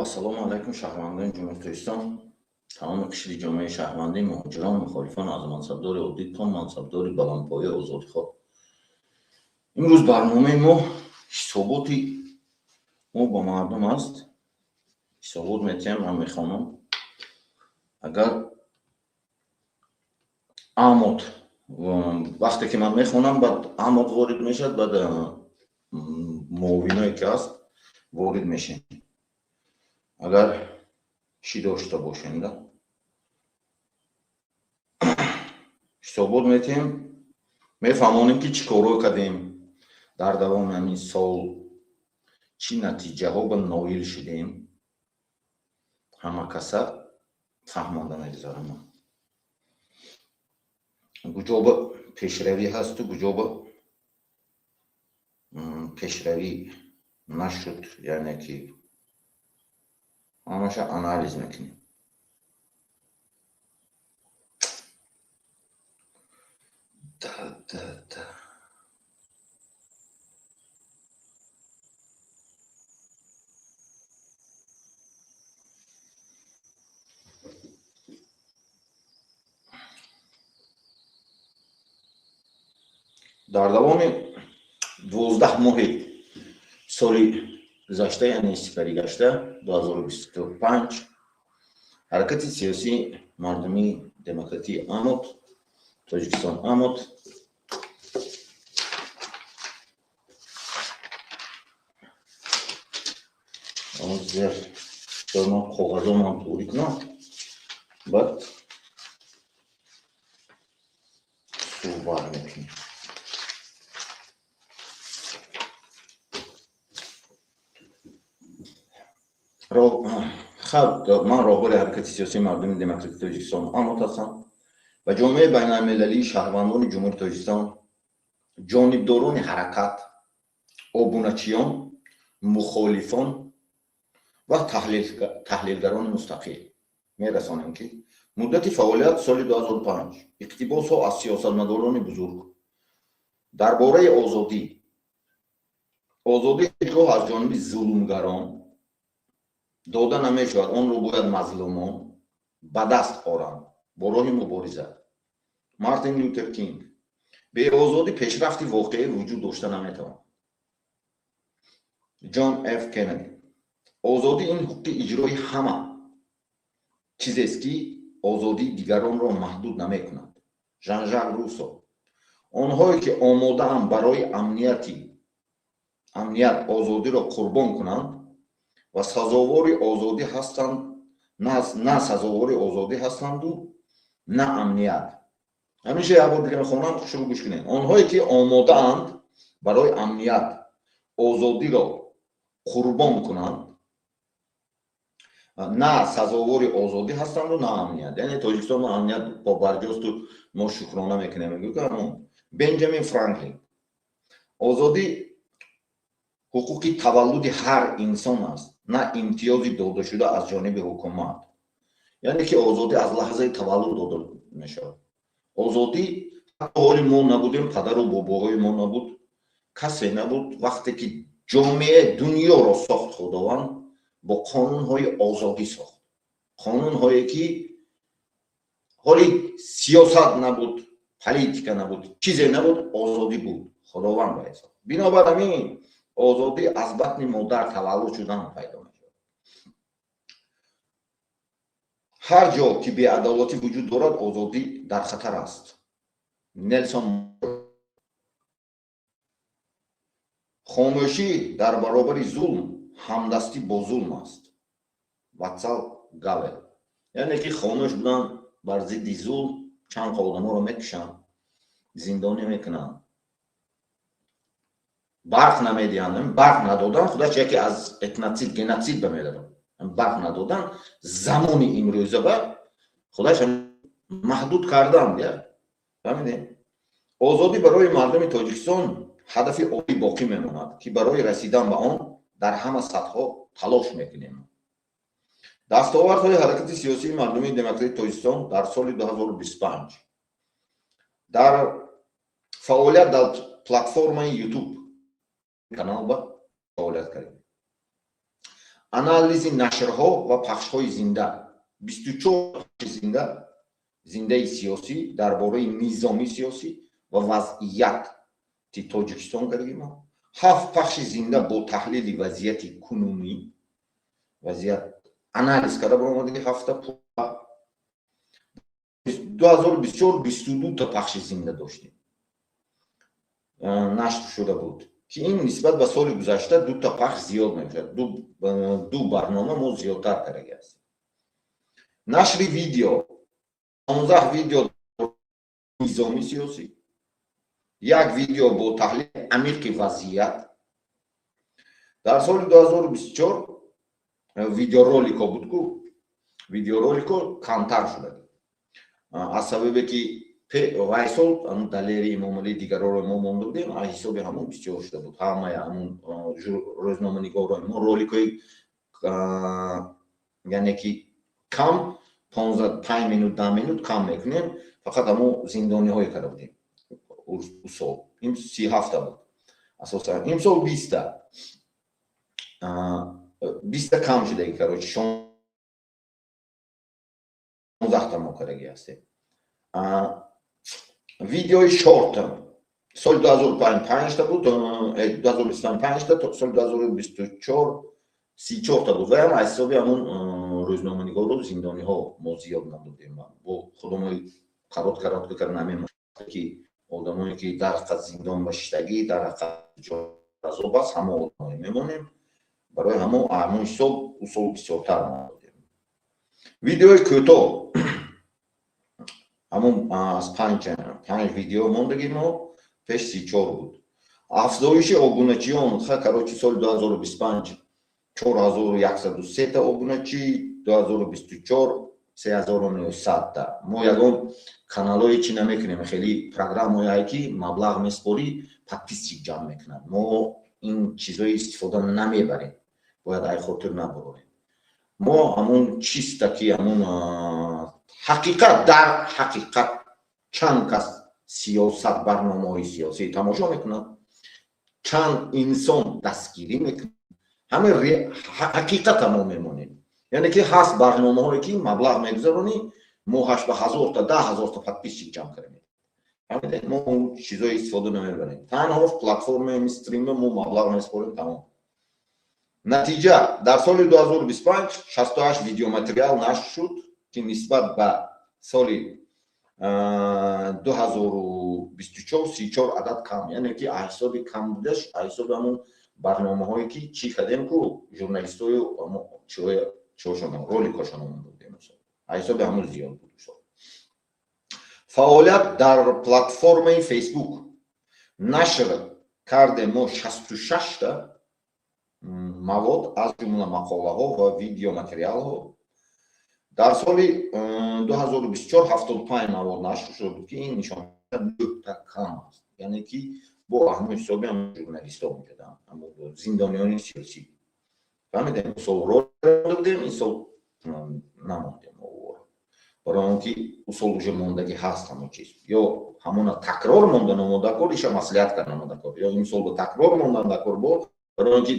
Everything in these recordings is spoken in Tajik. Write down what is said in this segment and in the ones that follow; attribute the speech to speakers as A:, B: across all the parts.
A: Ассалому алайкум, шаҳрвандони Ҷумҳурии Тоҷикистон, тамоми қишри ҷомеаи шаҳрвандӣ, муҳоҷирон, мухолифон, аз мансабдори оддӣ то мансабдори баландпояи озодихоҳ. Имрӯз барномаи мо ҳисоботи мо ба мардум аст. Ҳисобот метиҳем, ман мехонам. Агар амод вақте ки ман мехонам, баъд амод ворид мешавад, баъд муовиное ки ҳаст ворид мешем. Агар чӣ дошта бошем, да ҳисобот метиҳем, мефаҳмонем, ки чӣ корҳо кардем дар давоми ҳамин сол, чӣ натиҷаҳо ба ноил шудем, ҳама каса фаҳмонда мегузарам. Куҷоба пешравӣ ҳасту куҷоба пешравӣ нашуд, яъне ки ҳамаша анализ мекунем. Да, да, да. Дар давоми 12 моҳи соли гузашта, яъне сипаригашта 2025, ҳаракати сиёсии мардумии демократии АМОТ, Тоҷикистон АМОТ, ҳозир ман коғазомам туғри кунам, баъд суҳбат мекунем. Ман роҳбари ҳаракати сиёсии мардуми демократии Тоҷикистон АМОТ ҳастам ва ҷомеаи байналмилалии шаҳрвандони Ҷумҳурии Тоҷикистон, ҷонибдорони ҳаракат, обуначиён, мухолифон ва таҳлилгарони мустақил мерасонем, ки муддати фаъолият соли 2005 иқтибосҳо аз сиёсатмадорони бузург дар бораи озодӣ. Озодӣ ҳеҷ гоҳ аз ҷониби зулмгарон дода намешавад, онро бояд мазлумон ба даст оранд бо роҳи мубориза. Мартин Лютер Кинг: беозодӣ пешрафти воқеӣ вуҷуд дошта наметавонад. Ҷон Ф. Кеннеди: озодӣ ин ҳуқуқи иҷрои ҳама чизест, ки озодии дигаронро маҳдуд намекунад. Жан-Жак Руссо: онҳое ки омодаанд барои амният озодиро қурбон кунанд ва сазовори озодӣ ҳастанд, на сазовори озодӣ ҳастанду на амният. Ҳамеша як бор дига мехонам, шурӯъ гӯш кунед. Онҳое ки омодаанд барои амният озодиро қурбон кунанд, на сазовори озодӣ ҳастанду на амният. Яъне Тоҷикистон мо амният побарҷосту мо шукрона мекунем. Бенҷамин Франклин: озодӣ ҳуқуқи таваллуди ҳар инсон аст, на имтиёзи додашуда аз ҷониби ҳукумат. Яъне ки озодӣ аз лаҳзаи таваллуд дода мешавад. Озодӣ ҳатто ҳоли мо набудем, падару бобоҳои мо набуд, касе набуд. Вақте ки ҷомеа дунёро сохт, Худованд бо қонунҳои озодӣ сохт, қонунҳое ки ҳоли сиёсат набуд, политика набуд, чизе набуд, озодӣ буд, Худованд ба сохт. Бинобар ҳамин озодӣ аз батни модар таваллуд шудан пайдо мешавад. Ҳар ҷо ки беадолатӣ вуҷуд дорад, озодӣ дар хатар аст. Нелсон. Хомӯшӣ дар баробари зулм ҳамдастӣ бо зулм аст. Ватсал Гавел. Яъне ки хомӯш будан бар зидди зулм, чанд одаморо мекушанд, зиндонӣ мекунанд, барқ намедиҳанд. Барқ надодан худаш яке аз этноцид, геноцид ба медарад. Барқ надодан замони имрӯза ба худаш маҳдуд кардан. Фаҳмидем? Озодӣ барои мардуми Тоҷикистон ҳадафи олӣ боқӣ мемонад, ки барои расидан ба он дар ҳама сатҳҳо талош мекунем. Дастовардҳои ҳаракати сиёсии мардумии демократии Тоҷикистон дар соли 2025 дар фаъолият дар платформаи YouTube канал ба фаъолият кардем. Анализи нашрҳо ва пахшҳои зинда: 24 зинда, зиндаи сиёсӣ дар бораи низоми сиёсӣ ва вазъияти Тоҷикистон кардагӣ мо. Ҳафт пахши зинда бо таҳлили вазъияти кунунӣ, вазъият анализ карда баромадагӣ ҳафта. 2024 22-та пахши зинда доштем, нашр шуда буд, ки ин нисбат ба соли гузашта дута пахш зиёд мешавад, ду барнома мо зиёдтар кардаги ҳастем. Нашри видео: 15 видео низоми сиёсӣ, як видео бо таҳлили амиқи вазъият. Дар соли 2024 видеоролико буд ку, видеоролико камтар шуда аз сабабе ки вай сол Далери Эмомалӣ, дигароро мо монда будем, аз ҳисоби ҳамон бисёр шуда буд. Ҳамаи ҳамун рӯзноманигорро мо роликҳои, яъне ки кам, 5 минут, 10 минут кам мекунем, фақат ҳамун зиндониҳое карда будем. Усол ин 37-та буд асосан, имсол 20-та, 20-та кам шудаги, короче, 16-та мо кардаги ҳастем. Видеои шорт: соли 2005 панҷта буд, 2025 панҷта, соли 2024 34-та буд. Ваям аз ҳисоби ҳамун рӯзноманигору зиндониҳо мо зиёд набудем, бо худомои қарот карот карда намемон, ки одамое ки дар ҳақиқат зиндон ба шиштагӣ, дар ҳақиқат азоб аст, ҳамон одамое мемонем. Барои ҳамон ҳисоб усол бисёртар додем. Видеои кӯтоҳ ҳамон аз панҷ видео мондагӣ мо, пеш 34 буд. Афзоиши обуначиён: ха, короче, соли 2025 4103-та обуначӣ, 2024 3900-та. Мо ягон каналҳое чӣ намекунем, хеле программаое ки маблағ меспорӣ, подписчик ҷамъ мекунад, мо ин чизҳои истифода намебарем. Бояд ай хотир набурорем, мо ҳамун чиста ки ҳамун ҳақиқат, дар ҳақиқат чанд кас сиёсат, барномаҳои сиёсӣ тамошо мекунад, чанд инсон дастгирӣ мекунад, ҳамин ҳақиқата мо мемонем. Яъне ки ҳаст барномаҳое ки маблағ мегузаронӣ, моҳаш ба ҳазорта, 10 000-та подписчик ҷамъ карда. Мо чизҳои истифода намебарем, танҳо платформаи стрима мо маблағ меспорем, тамом. Натиҷа: дар соли 2025 68 видеоматериал нашр шуд, ки нисбат ба соли 2024 34 адад кам. Яъне ки ҳисоби кам будаш ҳисоби ҳамун барномаҳое ки чӣ кардем ку, журналистою чиҳошон, роликҳошон будем, ҳисоби ҳамун зиёд буд. Фаъолият дар платформаи Фейсбук: нашр кардем мо 66-та мавод, аз ҷумла мақолаҳо ва видеоматериалҳо. Дар соли 2024 75 мавод нашр шуда буд, ки ин нишон нӯҳта кам аст. Яъне ки бо ҳамон ҳисоби ҳам журналистҳо мекардам, зиндониёни сиёсӣ, фаҳмидем. Сол будем, ин сол намондем, барои он ки усол уже мондагӣ ҳаст ҳамон чиз, ё ҳамона такрор монда намодакор, иша маслиҳат кард намодакор, ё имсол ба такрор мондан дакор бо, барои он ки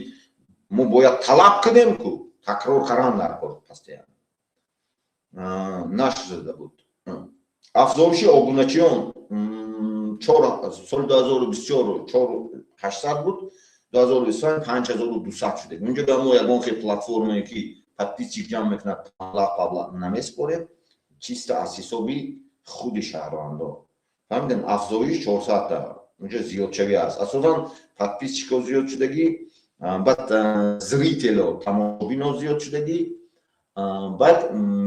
A: мо бояд талаб кунем ку такрор кардан дар кор постоянно нашр зада буд. Афзоиши обуначиён: соли 2024 4800 буд, 2025 5200 шуда. Унҷо мо ягон хел платформае ки подписчик ҷамъ мекунад, маблағ паблағ намеспорем, чисто аз ҳисоби худи шаҳрвандон, фаҳмидем. Афзоиш 400-та, унҷо зиёдшавӣ аст, асосан подписчикҳо зиёд шудагӣ, баъд зритело, тамошобино зиёд шудагӣ, баъд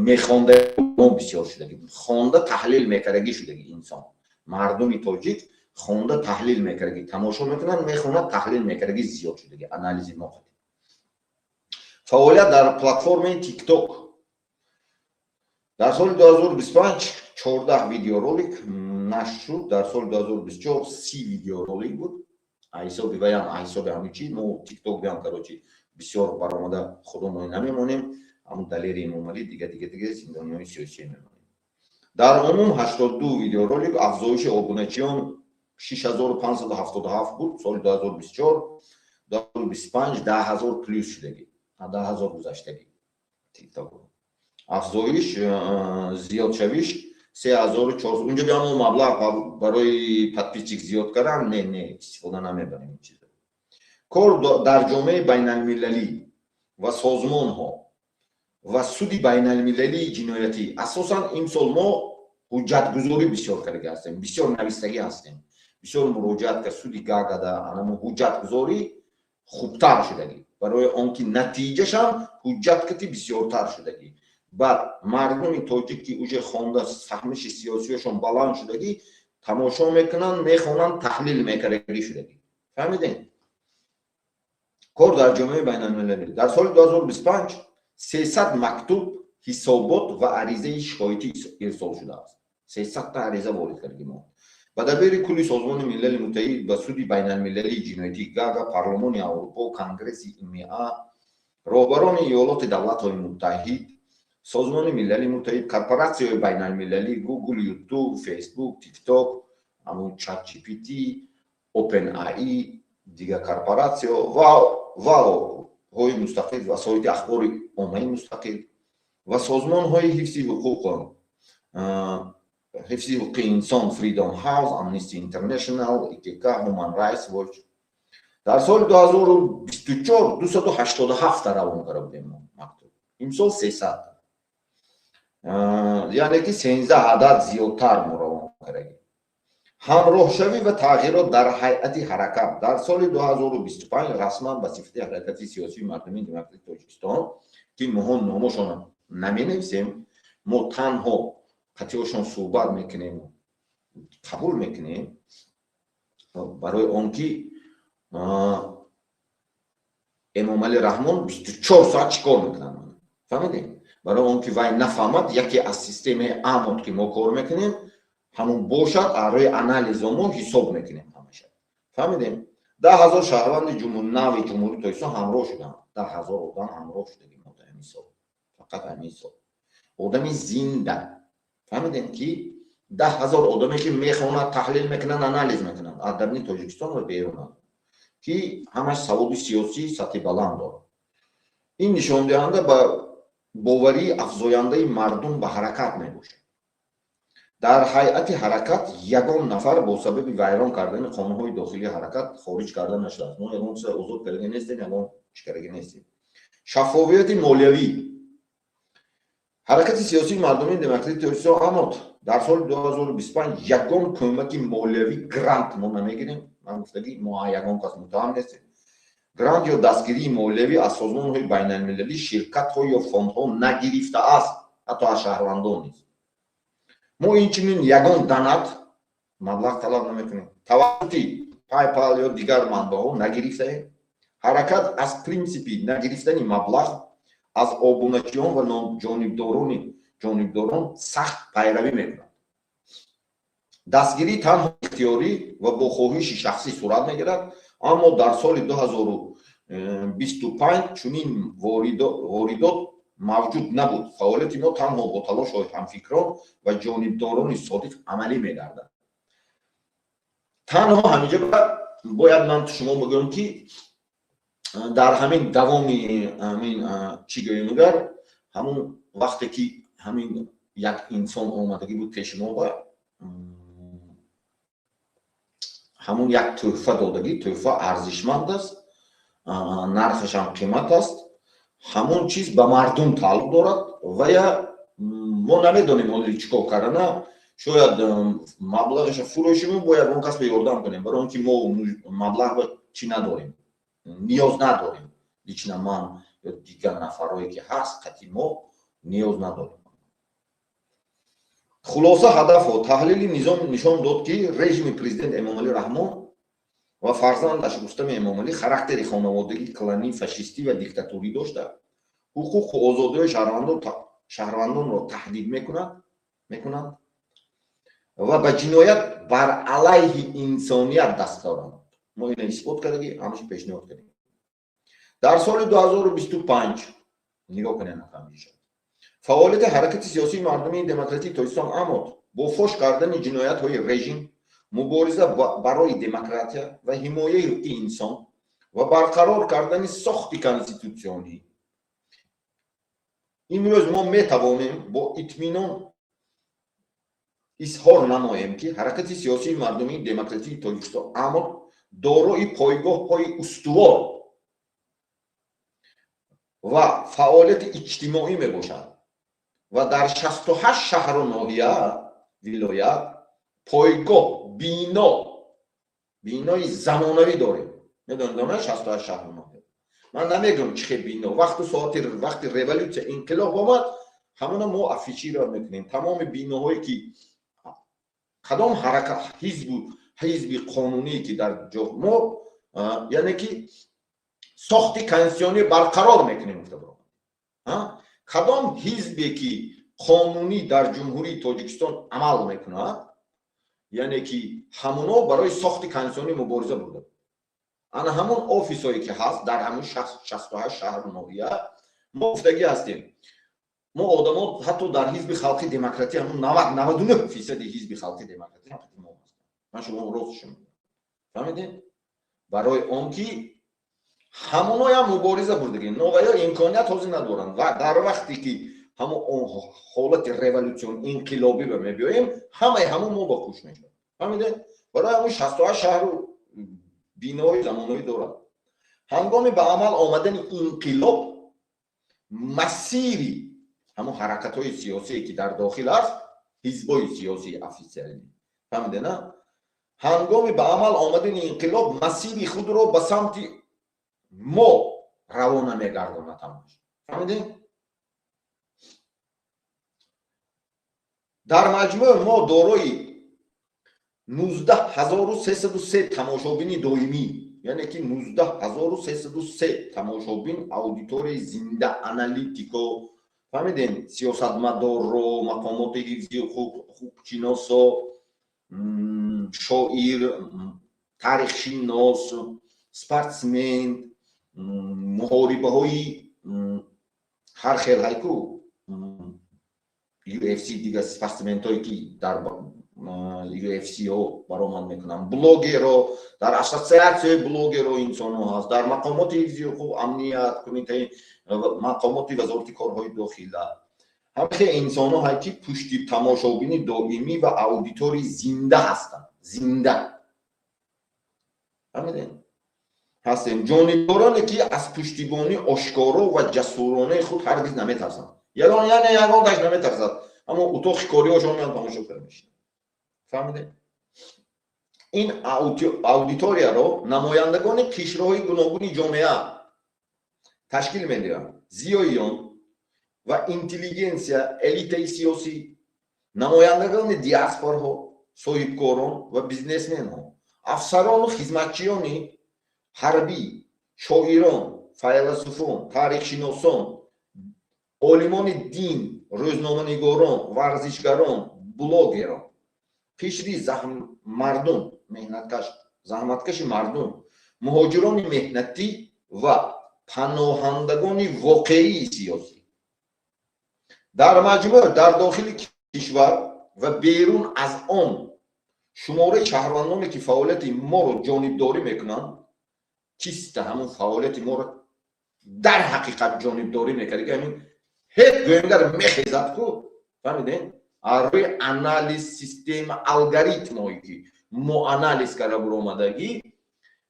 A: мехондамо бисёр шудагӣ, хонда таҳлил мекардагӣ шудагӣ инсон. Мардуми тоҷик хонда таҳлил мекардагӣ, тамошо мекунанд, мехонад, таҳлил мекардагӣ зиёд шудагӣ, анализи мо. Фаъолият дар платформаи ТикТок: дар соли 2025 14 видеоролик нашр шуд, дар соли 2024 30 видеоролик буд. Ҳисоби ваям, ҳисоби ҳамин чи мо ТикТок биам, короче, бисёр баромада худомо намемонем, ҳамун Далери Эмомалӣ, дига, дига, дига зиндониҳои сиёсӣ мемонем. Дар умум 82 видеоролик. Афзоиши обуначиён 6577 буд соли 2024, 2025 10 000 плюс шудагӣ. 10 000 гузаштагӣ. Тикток афзоиш, зиёдшавиш 3400. Унҷо биамо маблағ барои подписчик зиёд кардан не, истифода намебарем ин чизо. Кор дар ҷомеаи байналмилалӣ ва созмонҳо ва суди байналмилалии ҷиноятӣ. Асосан имсол мо ҳуҷҷатгузорӣ бисёр карда ҳастем, бисёр навистагӣ ҳастем, бисёр муроҷиат кард суди Гаагада. Анамо ҳуҷҷатгузорӣ хубтар шудагӣ, барои он ки натиҷашам ҳуҷҷат кати бисёртар шудагӣ. Баъд мардуми тоҷик, ки уже хонда, фаҳмиши сиёсиёшон баланд шудагӣ, тамошо мекунанд, мехонанд, таҳлил мекардагӣ шудагӣ. Фаҳмидем? Кор дар ҷомеаи байналмилалӣ: дар соли 2025 300 мактуб, ҳисобот ва аризаи шикоятӣ ирсол шудааст. 300-та ариза ворид кардем мо ба Дабири кулли Созмони Милали Муттаҳид, ба Суди байналмилалии ҷиноятии Гаага, Парлумони Аврупо, Конгресси ИМА, роҳбарони Иёлоти Давлатҳои Муттаҳид, Созмони Милали Муттаҳид, корпоратсияҳои байналмилалӣ: Google, YouTube, Facebook, TikTok, ҳамун ChatGPT, OpenAI, дигар корпоратсиё ва ҳои мустақил, васоити ахбори оммаи мустақил ва созмонҳои ҳифзи ҳуқуқ, ҳифзи ҳуқуқи инсон: Freedom House, Amnesty International, ИКК, Human Rights Watch. Дар соли 2024 287 равон карда будем мактуб, имсол 300, яъне ки 13 адад зиёдтар мо равон кардагем. Ҳамроҳшавӣ ва тағйирот дар ҳайати ҳаракат: дар соли 2025 расман ба сифати Ҳаракати сиёсии мардумии демократии Тоҷикистон, ки моҳо номошонро наменависем, мо танҳо қатиҳошон суҳбат мекунем, қабул мекунем, барои он ки Эмомалӣ Раҳмон 24 соат чӣ кор мекунад, фаҳмидем? Барои он ки вай нафаҳмад, яке аз системаи АМОД, ки мо кор мекунем, ҳамон бошад, рӯи анализо мо ҳисоб мекунем ҳамаша. Фаҳмидем? 10 000 шаҳрванди нави Ҷумҳурии Тоҷикистон ҳамроҳ шуданд. 10 000 одам ҳамроҳ шудагим мо дар ҳамин сол, фақат ҳамин сол. Одами зинда, фаҳмидем, ки 10 000 одаме, ки мехонад, таҳлил мекунанд, анализ мекунанд аз даруни Тоҷикистон ва берунанд, ки ҳамаш саводи сиёсӣ сатҳи баланд дорад. Ин нишондиҳанда ба боварии афзояндаи мардум ба ҳаракат мебошад. Дар ҳайати ҳаракат ягон нафар бо сабаби вайрон кардани қонунҳои дохилии ҳаракат хориҷ карда нашудааст. Мо ягон чиза озод карда нестем, ягон чӣ карда нестем. Шаффофияти молиявӣ: Ҳаракати сиёсии мардумии демократии Тоҷикистон АМОД дар соли 2025 ягон кӯмаки молиявӣ, грант мо намегирем. Ман гуфтагӣ, мо ягон кас муттаҳам нестем. Грант ё дастгирии молиявӣ аз созмонҳои байналмилалӣ, ширкатҳо ё фондҳо нагирифтааст, ҳатто аз шаҳрвандон низ. Мо инчунин ягон донат, маблағ талаб намекунем, тавассути PayPal ё дигар манбаъҳо нагирифтаем. Ҳаракат аз принсипи нагирифтани маблағ аз обуначиён ва ҷонибдорон сахт пайравӣ мекунад. Дастгирӣ танҳо ихтиёрӣ ва бо хоҳиши шахсӣ сурат мегирад, аммо дар соли 2025 чунин воридот мавҷуд набуд. Фаъолияти мо танҳо бо талошҳои ҳамфикрон ва ҷонибдорони содиқ амалӣ мегардад. Танҳо ҳаминҷа бояд ман шумо бигӯям, ки дар ҳамин давоми ҳамин, чӣ гӯем, агар ҳамун вақте ки ҳамин як инсон омадагӣ буд пеши мо ба ҳамун як тӯҳфа додагӣ. Тӯҳфа арзишманд аст, нархашам қимат аст. Ҳамон чиз ба мардум тааллуқ дорад ва я мо намедонем ҳоло чӣ кор кардана. Шояд маблағаша фурӯшиму бо ягон кас ба ёрдам кунем, барои он ки мо маблағ ба чӣ надорем, ниёз надорем. Лично ман ё дигар нафарое, ки ҳаст қати мо, ниёз надорем. Хулоса, ҳадафҳо: таҳлили низом нишон дод, ки режими президент Эмомалӣ Раҳмон ва фарзандаш Рустами Эмомалӣ характери хонаводагӣ, кланӣ, фашистӣ ва диктатурӣ дошта, ҳуқуқу озодиҳои шаҳрвандонро таҳдид мекунанд ва ба ҷиноят бар алайҳи инсоният даст доранд. Мо ина исбот кардагӣ, ҳамаш пешниҳод кардем. Дар соли 2025, нигоҳ кунед, фаъолияти Ҳаракати сиёсии мардумии демократии Тоҷикистон АМОД бо фош кардани ҷиноятҳои режим, мубориза барои демократия ва ҳимояи ҳуқуқи инсон ва барқарор кардани сохти конститутсионӣ. Имрӯз мо метавонем бо итминон изҳор намоем, ки ҳаракати сиёсии мардумии демократии Тоҷикистон амр дорои пойгоҳҳои устувор ва фаъолияти иҷтимоӣ мебошад ва дар 68 шаҳру ноҳия, вилоят пойгоҳ, бинои замонавӣ дорем. Медонед, 68 шаҳру ноҳия. Ман намегӯям чӣ хел бино. Вақту соати вақти революсия, инқилоб омад, ҳамона мо афишировать мекунем. Тамоми биноҳое ки кадом ҳаракат, ҳизби қонуние ки дар ҷо мо, яъне ки сохти конститутсионӣ барқарор мекунем, гуфта баромад. Кадом ҳизбе ки қонунӣ дар Ҷумҳурии Тоҷикистон амал мекунад, яъне ки ҳамуно барои сохти конститутсионӣ мубориза бурда. Ана ҳамон офисҳое ки ҳаст дар ҳамон 68 шаҳру ноҳия, мо гуфтагӣ ҳастем. Мо одамо ҳатто дар ҳизби халқи демократӣ, ҳамон 99% ҳизби халқи демократӣ мо ҳастем. Ман шумо ростшо мегӯям. Фаҳмидед? Барои он ки ҳамоноям мубориза бурдагӣ, но ва ё имконият ҳозир надоранд ва дар вақте ки ҳамон ҳолати революцион инқилобӣ ба мебиёем, ҳамаи ҳамон мо ба куш мешавад. Фаҳмидед? Барои ҳамон 68 шаҳру биноҳои замонавӣ дорад. Ҳангоми ба амал омадани инқилоб масири ҳамон ҳаракатҳои сиёсие ки дар дохил аст, ҳизбҳои сиёсии официалӣ, фаҳмиде на? Ҳангоми ба амал омадани инқилоб масири худро ба самти мо равона мегардонад ҳамаш. Фаҳмидед? Дар маҷмӯъ мо дорои 19303 тамошобини доимӣ, яъне ки 19303 тамошобин, аудиторияи зинда, аналитико, фаҳмидем, сиёсатмадорро, мақомоти ҳифзи ҳуқуқ, ҳуқуқшиносо, шоир, таърихшинос, спортсмен, муҳорибаҳои ҳар хел ҳайку, UFC, дигар спортсментҳое ки дар UFC-ҳо баромад мекунанд, блогеро, дар ассотсиатсияи блогеро инсонҳо ҳаст, дар мақомоти ҳифзи ҳуқуқ, амният, кумитаи мақомоти вазорати корҳои дохила. Ҳамхел инсонҳо ҳаст ки пушти тамошобини доимӣ ва аудиторияи зинда ҳастанд. Зинда. Фаҳмидед? Ҳастем ҷонибдороне ки аз пуштибонӣ ошкоро ва ҷасуронаи худ ҳаргиз наметарсанд. Ягон, яъне ягон таш наметарсад. Аммо утоқи кориҳошон меянд, тамошо карда мешинанд. Фаҳмидед? Ин аудиторияро намояндагони қишрҳои гуногуни ҷомеа ташкил медиҳанд. Зиёиён ва интеллигенсия, элитаи сиёсӣ, намояндагони диаспораҳо, соҳибкорон ва бизнесменҳо, афсарону хизматчиёни ҳарбӣ, шоирон, файласуфон, таърихшиносон, олимони дин, рӯзноманигорон, варзишгарон, блогерон, қишри мардум, меҳнаткаш, заҳматкаши мардум, муҳоҷирони меҳнатӣ ва паноҳандагони воқеии сиёсӣ. Дар маҷмӯъ дар дохили кишвар ва берун аз он шумораи шаҳрвандоне ки фаъолияти моро ҷонибдорӣ мекунанд, чиста ҳамон фаъолияти моро дар ҳақиқат ҷонибдорӣ мекард, ки ҳамин ҳеҷ гӯемгар мехезад ку, фаҳмидед? Рӯи анализ, система, алгоритмҳое ки мо анализ карда буромадагӣ,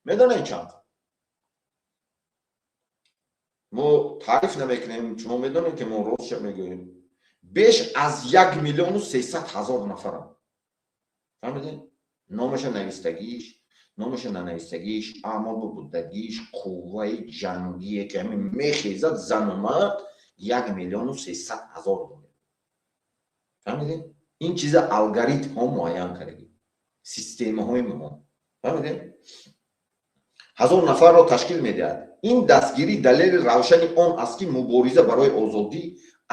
A: медонед чанд? Мо таъриф намекунем, шумо медонед ки мо ростша мегӯем. Беш аз 1 300 000 нафарам. Фаҳмидед? Номаша навистагиш, номаша нанавистагиш, аъмол будагиш, қувваи ҷангие ки ҳамин мехезад, зану мард 1 300 000 дорем. Фаҳмидед? Ин чиза алгоритмҳо муайян кардагӣ, системаҳои мо. Фаҳмидед? Ҳазор нафарро ташкил медиҳад. Ин дастгирӣ далели равшани он аст, ки мубориза барои озодӣ,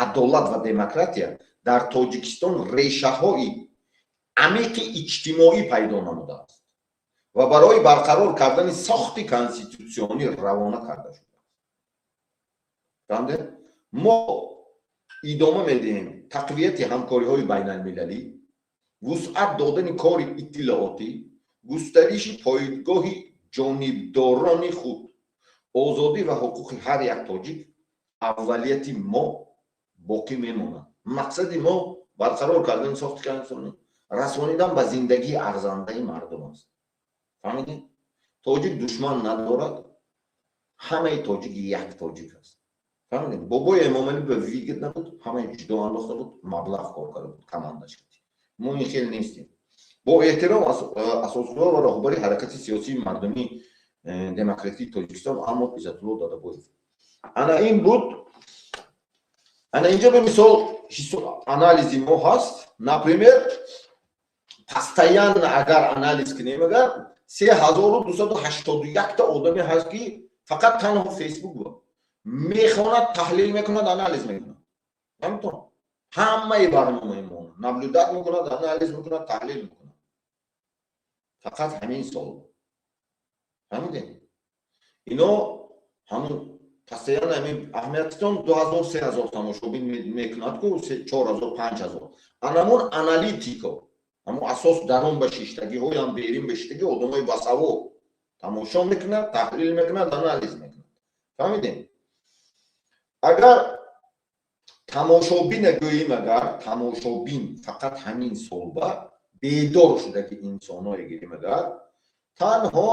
A: адолат ва демократия дар Тоҷикистон решаҳои амиқи иҷтимоӣ пайдо намудааст ва барои барқарор кардани сохти конститутсионӣ равона карда шудааст. Фаҳмидед? Мо идома медиҳем тақвияти ҳамкориҳои байналмилалӣ, вусъат додани кори иттилоотӣ, густариши пойгоҳи ҷонибдорони худ. Озодӣ ва ҳуқуқи ҳар як тоҷик аввалияти мо Боқӣ мемонад. Мақсади мо барқарор кардани сохти конститутсионӣ, расонидан ба зиндагии арзандаи мардум аст. Фаҳмидед? Тоҷик душман надорад, ҳамаи тоҷик як тоҷик аст. Фаҳмидед? Бобои Эмомалӣ ба выгодно набуд, ҳамаи ҷудо андохта буд, маблағ кор карда буд командаш. Мо ин хел нестем. Бо эҳтиром, асосгузор ва роҳбари ҳаракати сиёсии мардумии демократии Тоҷикистон Аҳмад Иззатулло Дадабоев. Ана ин буд. Ана инҷо ба мисол анализи мо ҳаст. Например, постоянно агар анализ кунем, агар 3281-та одаме ҳаст, ки фақат танҳо Фейсбук мехонад, таҳлил мекунад, анализ мекунад. Фаҳмитон? Ҳамаи барномаи мо наблюдать мекунад, анализ мекунад, таҳлил мекунад. Фақат ҳамин сол. Фаҳмидем? Ино ҳамун постоянно ҳамин аҳамиятитон 2000, 3000 тамошобин мекунад ку, 4000, 5000. Анамун аналитико, ҳамун асос дарун ба шиштагиҳоям, берин ба шиштагӣ, одамои басавод тамошо мекунад, таҳлил мекунад, анализ мекунад. Фаҳмидем? Агар тамошобина гӯем, агар тамошобин фақат ҳамин солба бедор шудаги инсоное гирем, агар танҳо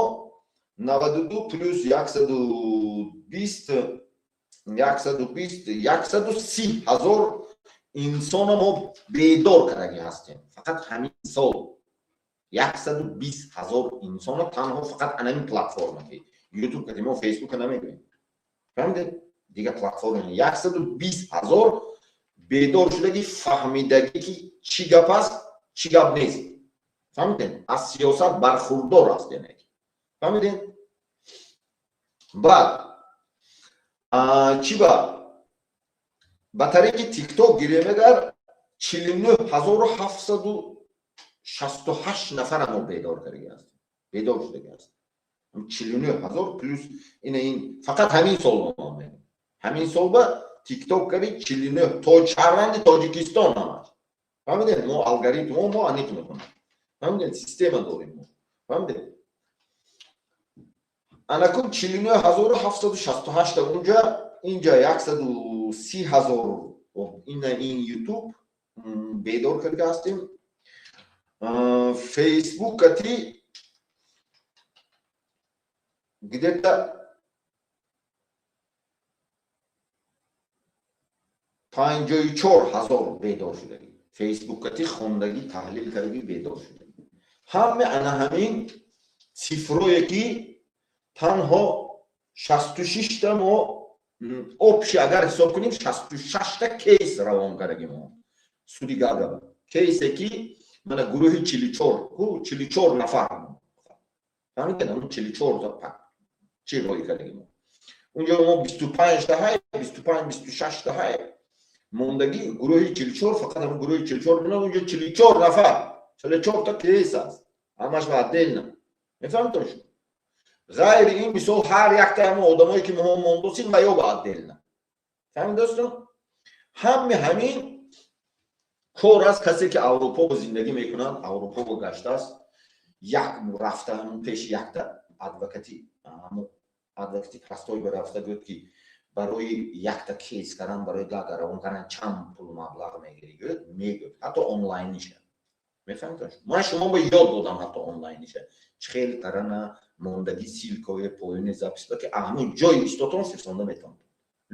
A: 92 плюс 120, 120, 130 ҳазор инсона мо бедор кардагӣ ҳастем. Фақат ҳамин сол 120 ҳазор инсона танҳо фақат анамин платформа, ки Ютуб кати мо Фейсбука намегӯем, фаҳмидед? Дигар платформа 120 ҳазор бедор шудагӣ, фаҳмидагӣ, ки чӣ гап аст, чӣ гап нест. Фаҳмидед? Аз сиёсат бархурдор аст, яъне фаҳмидед? Баъд чӣ ба тариқи Тикток гирем, агар 49 768 нафара мо бедор кардаги ҳастем, бедор шудаги ҳастем. 49 ҳазор плюс ина, ин фақат ҳамин сол мегӯям, ҳамин сол ба Тикток кари 49 то шаҳрванди Тоҷикистон ҳамаш. Фаҳмидед? Мо алгоритм мо аниқ мекунем, фаҳмидед? Система дорем мо, фаҳмидед? Анакун 49 768-та унҷа, инҷа 130 ҳазор ина, ин Ютуб бедор карда ҳастем. Фейсбук кати где-то 54 ҳазор бедор шудагӣ, Фейсбук кати хондагӣ, таҳлил кардагӣ, бедор шудагӣ. Ҳаме ана ҳамин цифрое, ки танҳо 66-та мо общий агар ҳисоб кунем, 66-та кейс равон кардагӣ мо суди Гаага. Кейсе, ки мана гурӯҳи 44, 44 нафар, фаҳмидед? Ҳамн 44-та чӣ роӣ кардагӣ мо унҷо, мо 25-та ҳай, 25, 26-та ҳай мондагӣ, гурӯҳи 44, фақат ҳамн гурӯҳи 44 бина, унҷо 44 нафар, 44-та кейс аст, ҳамаш ба отдельно. Мефаҳмитон шумо? Ғайри ин, мисол, ҳар якта ҳамон одамое, ки мо мондосим ва ё ба отдельно. Фаҳмид, дӯстон? Ҳаме ҳамин кор аст. Касе, ки Аврупо зиндагӣ мекунад, Аврупо гаштааст, як рафта ҳамун пеши якта адвокати, ҳамун адвокати простой рафта гӯяд, ки барои якта кейс кардан, барои Гаага равон кардан чанд пул маблағ мегирӣ, гӯяд, мегӯяд, ҳатто онлайниша. Мефаҳмед? Ман шумо ба ёд додам, ҳатто онлайниша чӣ хел карана, мондагӣ ссылкаое поёни запись ки ҳамун ҷои истотон фирсонда метавонад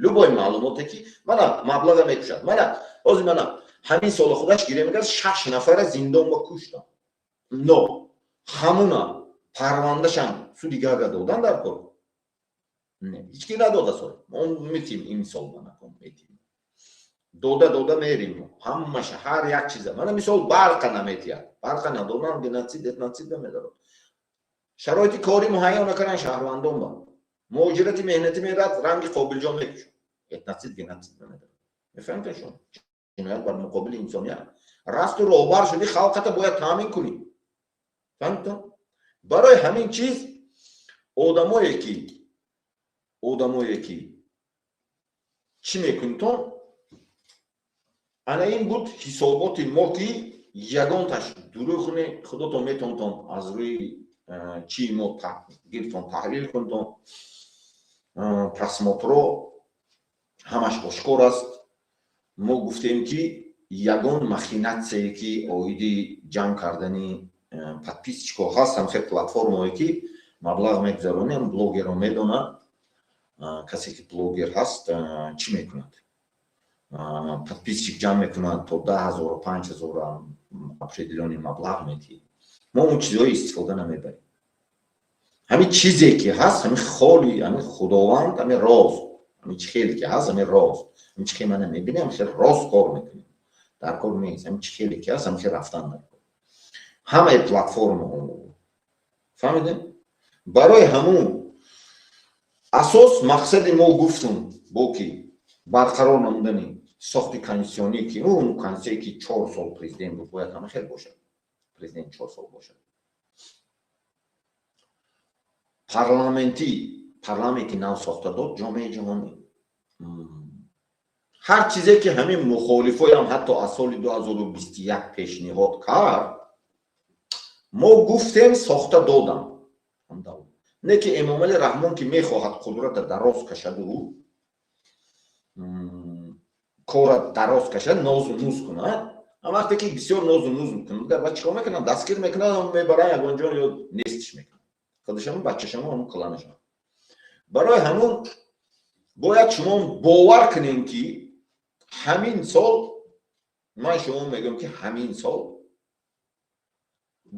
A: любой маълумоте, ки мана маблаға мекушад. Мана ҳозир, мана ҳамин сола худаш гире мекард, шаш нафара зиндон ба куштам, но ҳамуна парвандашам суди Гаага додан дар кор не, ҳеҷ ки надода. Сол мо метим, ин сол манакон метим, дода дода мерим ҳамаша, ҳар як чиза. Мана мисол, барқа наметиҳад, барқа надодан геноцид, этноцид намедорад. Шароити корӣ муҳайё накардан шаҳрвандон ба муҳоҷирати меҳнатӣ мерад, ранги Қобилҷон мекушад, этноцид, геноцид намедорад. Мефаҳмед шумо? Ҷиноят бар муқобили инсоният. Расту роҳбар шуди, халқата бояд таъмин кунӣ. Фаҳмидтон? Барои ҳамин чиз одамое ки чӣ мекунитон, ана ин буд ҳисоботи мо, ки ягонташ дурӯғ не. Худотон метавонтон аз рӯи чӣ мо гиртон, таҳлил кунтон. Просмотро ҳамаш ошкор аст. Мо гуфтем, ки ягон махинация е ки оиди ҷамъ кардани подписчик ҳо ҳаст, ҳамхел платформое ки маблағ мегузаронем, блогерро медонад. Касе ки блогер ҳаст, чӣ мекунад? Подписчик ҷамъ мекунад то 10 0-у 5000 определённый маблағ медиҳед. Мо он чизҳои истифода намебарем. Ҳамин чизе ки ҳаст, ҳамин холи, ҳамин Худованд, ҳамин роз, ҳамин чи хеле ки ҳаст, ҳамин роз, ҳамин чи хел мана мебинем, ҳамин хел рост кор мекунем. Дар кор нест, ҳамин чи хеле ки ҳаст, ҳамин хел рафтан дар кор. Ҳамаи платформаҳо, фаҳмидем? Барои ҳамун асос мақсади мо, гуфтум, бо ки барқарор намудани сохти конститутсионӣ, ки он конститутсия, ки 4 сол президент буд, бояд ҳама хел бошад, президент 4 сол бошад. Парламенти нав сохта дод ҷомеаи ҷаҳонӣ. Ҳар чизе ки ҳамин мухолифоям ҳатто аз соли 2021 пешниҳод кард, мо гуфтем, сохта додам. Не ки Эмомалӣ Раҳмон, ки мехоҳад қудрата дароз кашаду кора дароз кашад, нозу нуз кунад. Вақте ки бисёр нозу нуз мекунад, ва чикор мекунад? Дастгир мекунад, мебарад ягон ҷо ё нестиш мекунад худашам, бачашамо, ҳамун кланашам. Барои ҳамун бояд шумо бовар кунем, ки ҳамин сол, ман шумо мегӯям, ки ҳамин сол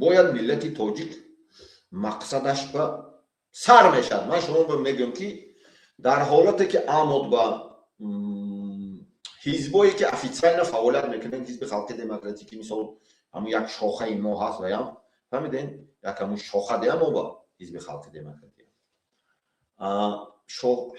A: бояд миллати тоҷик мақсадаш ба сар мешавад. Ман шумо мегӯям, ки дар ҳолате ки амод ба ҳизбое ки официально фаъолият мекунанд, Ҳизби Халқи Демократӣ, ки мисол ҳамун як шохаи мо ҳаст, ваям, фаҳмидем, як ҳамун шоха деям мо ба Ҳизби Халқи Демократӣ,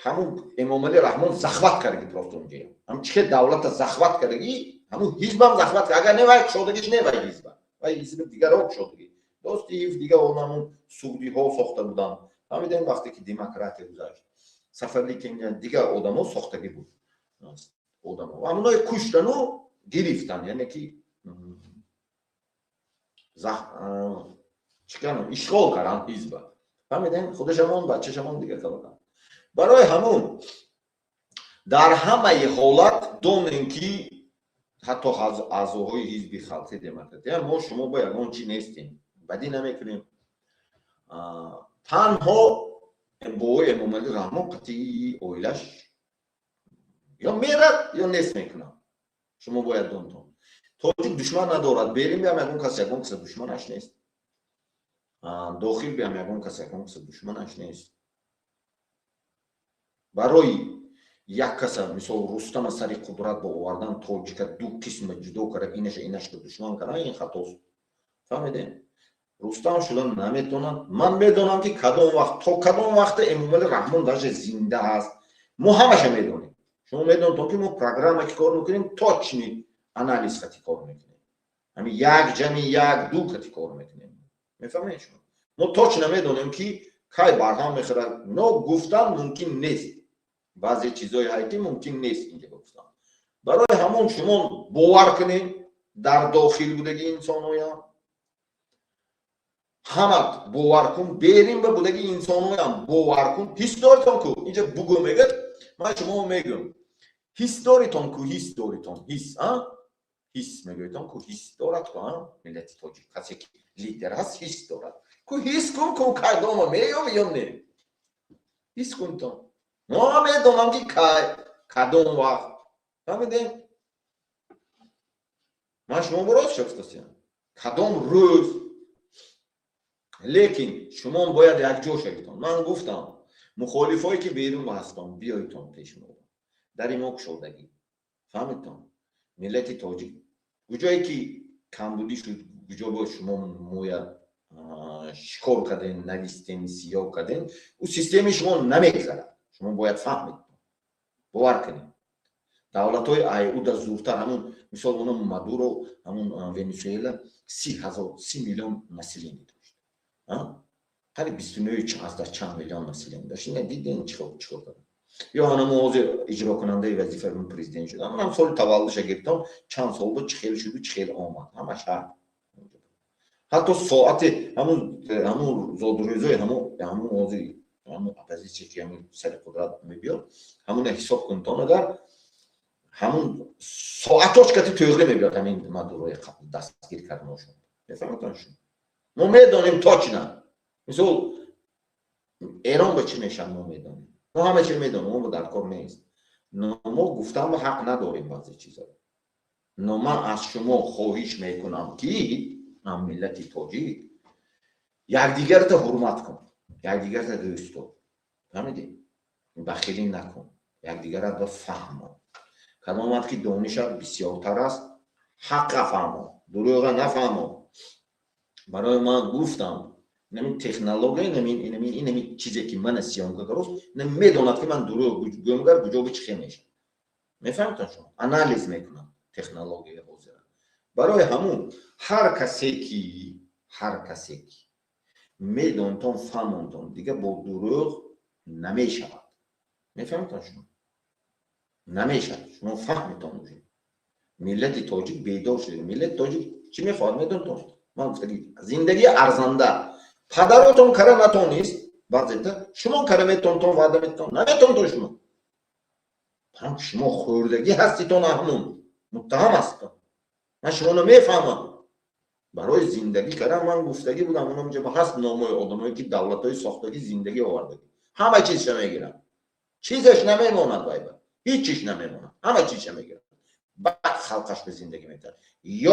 A: ҳамун Эмомалӣ Раҳмон захват кардаги просто унҷоя. Ҳам чӣ хел давлата захват кардаги, ҳамун ҳизбам захват. Агар не, вай кушодагиш не, вай ҳизба, вай ҳизби дигарро кушодаги, Достиев, дигар он ҳамун суғдиҳо сохта буданд, фаҳмидем? Вақте ки демократия гузашт, Сафарли Кенҷа, дигар одамо сохтагӣ буд, одамо ҳамоное куштану гирифтан, яъне ки чӣ кардам, ишғол карданд ҳизба, фаҳмидем? Худашамон, бачашамон, дигар карданд. Барои ҳамун дар ҳамаи ҳолат донем, ки ҳатто аъзоҳои Ҳизби Халқи Демократия, мо шумо бо ягон чӣ нестем, бадӣ намекунем. Танҳо бо Эмомалӣ Раҳмон қатъии оилаш ё мерад, ё нест мекунам. Шумо бояд донтон, тоҷик душман надорад. Берин биям, ягон кас ягон каса душманаш нест, дохил биям, ягон кас ягон каса душманаш нест. Барои як каса, мисол Рустама, сари қудрат ба овардан, тоҷика ду қисма ҷудо карда, инаша инашка душман кардан, ин хатост, фаҳмидем? Рустам шуда наметонад. Ман медонам, ки кадом вақт то кадом вақте Эмомали Раҳмон даже зинда ҳаст. Мо ҳамаша медонем. Шумо медонед, ки мо программа ки кор мекунем, точный анализ хати кор мекунем, ҳамин як ҷамъи як ду кати кор мекунем, мефаҳмед шумо? Мо точно медонем, ки кай барҳам мехӯрад, но гуфтан мумкин нест. Баъзе чизҳое ҳай, ки мумкин нест инҷа гуфтан. Барои ҳамон шумо бовар кунед, дар дохил будаги инсонҳоям ҳамат бовар кун, берин ба будаги инсонҳоям бовар кун. Ҳис доритон ку, инҷа бугӯ мегӯяд, ман шумо мегӯям, ҳис доритон ку, ҳис доритон, ҳис, а ҳис мегӯятон ку, ҳис дорад ку миллати тоҷик. Касе ки лидер ҳаст, ҳис дорад ку. Ҳис кун ку, кайдома меёви ё не, ҳис кунтон. Мо медонам, ки кай, кадом вақт, фаҳмидем? Ман шумо рост шуфтасиям, кадом рӯз. Лекин шумо бояд якҷо шавитон. Ман гуфтам, мухолифое ки берун ҳастон, биёйтон пеши мо, дари мо кушодагӣ, фаҳмидтон? Миллати тоҷик куҷое ки камбудӣ шуд, куҷо бо шумо моя шикор кардем, навистем, сиёҳ кардем, ӯ системаи шумо намегзарад. Шумо бояд фаҳмед, бовар кунед, давлатҳои айуда зуртар, ҳамун мисол оно Мадуро, ҳамун Венесуэла 30 000, 30 миллион население дошт, қариб 29 азда чанд миллион население дошт. Ина диден, чикор кард? Ё ҳанамо ҳозир иҷрокунандаи вазифаи президент шуд, ҳамунам соли таваллудша гирифтам, чанд сол буд, чӣ хел шуду, чӣ хел омад, ҳамаш ҳар ҳатто соати ҳамун зодрӯзои ҳамун ҳозир ҳамун оппозитсия, ки ҳамун сари қудрат мебиёд, ҳамуна ҳисоб кунтон, агар Ҳамун соатош кати тӯғри мебиёд ҳамин Мадурои дастгир карданошон. Мефаҳматон шумо? Мо медонем точно. Мисол Эрон ба чӣ мешавад мо медонем. Мо ҳама чиз медонем, мо дар кор нест. Но мо гуфтан ба ҳақ надорем баъзе чизаро. Но ман аз шумо хоҳиш мекунам ки ам миллати тоҷик якдигарта ҳурмат кун, якдигарта дӯст дор. Фаҳмидӣ? Бахилӣ накун, якдигарро бифаҳмон. Кадомат ки донишат бисёртар аст, ҳаққа фаҳмон, дурӯға нафаҳмон. Барои ман гуфтам, инамин технология, инамин чизе ки мана съёмка карост, ина медонад ки ман дурӯғ гӯмгар куҷо чӣ хел мешавад. Мефаҳмитон шумо? Анализ мекунам технологияи ҳозира. Барои ҳамун ҳар касе ки медонтон, фаҳмонтон, дига бо дурӯғ намешавад. Мефаҳмитон шумо? Намешавад. Шумо фаҳмитон уже. Миллати тоҷик бедор шуда. Миллати тоҷик чӣ мехоҳад медонтон? Ман гуфтагӣ зиндагии арзанда. Падаротон кара натонист, баъзета шумо кара метонтон, ваъда метон, наметонтон шумо. Ҳам шумо хӯрдагӣ ҳаститон, ҳамун муттаҳам ҳаститон. Ман шуморо мефаҳмам. Барои зиндагӣ кардан ман гуфтагӣ будам, онам ҷо ҳаст номои одамое ки давлатҳои сохтагӣ зиндагӣ овардагӣ. Ҳама чизша мегиранд. Чизаш намемонад вайба. Ҳеҷ чиз намемонад. Ҳама чизша мегиранд. Баъд халқаш ба зиндагӣ метарад.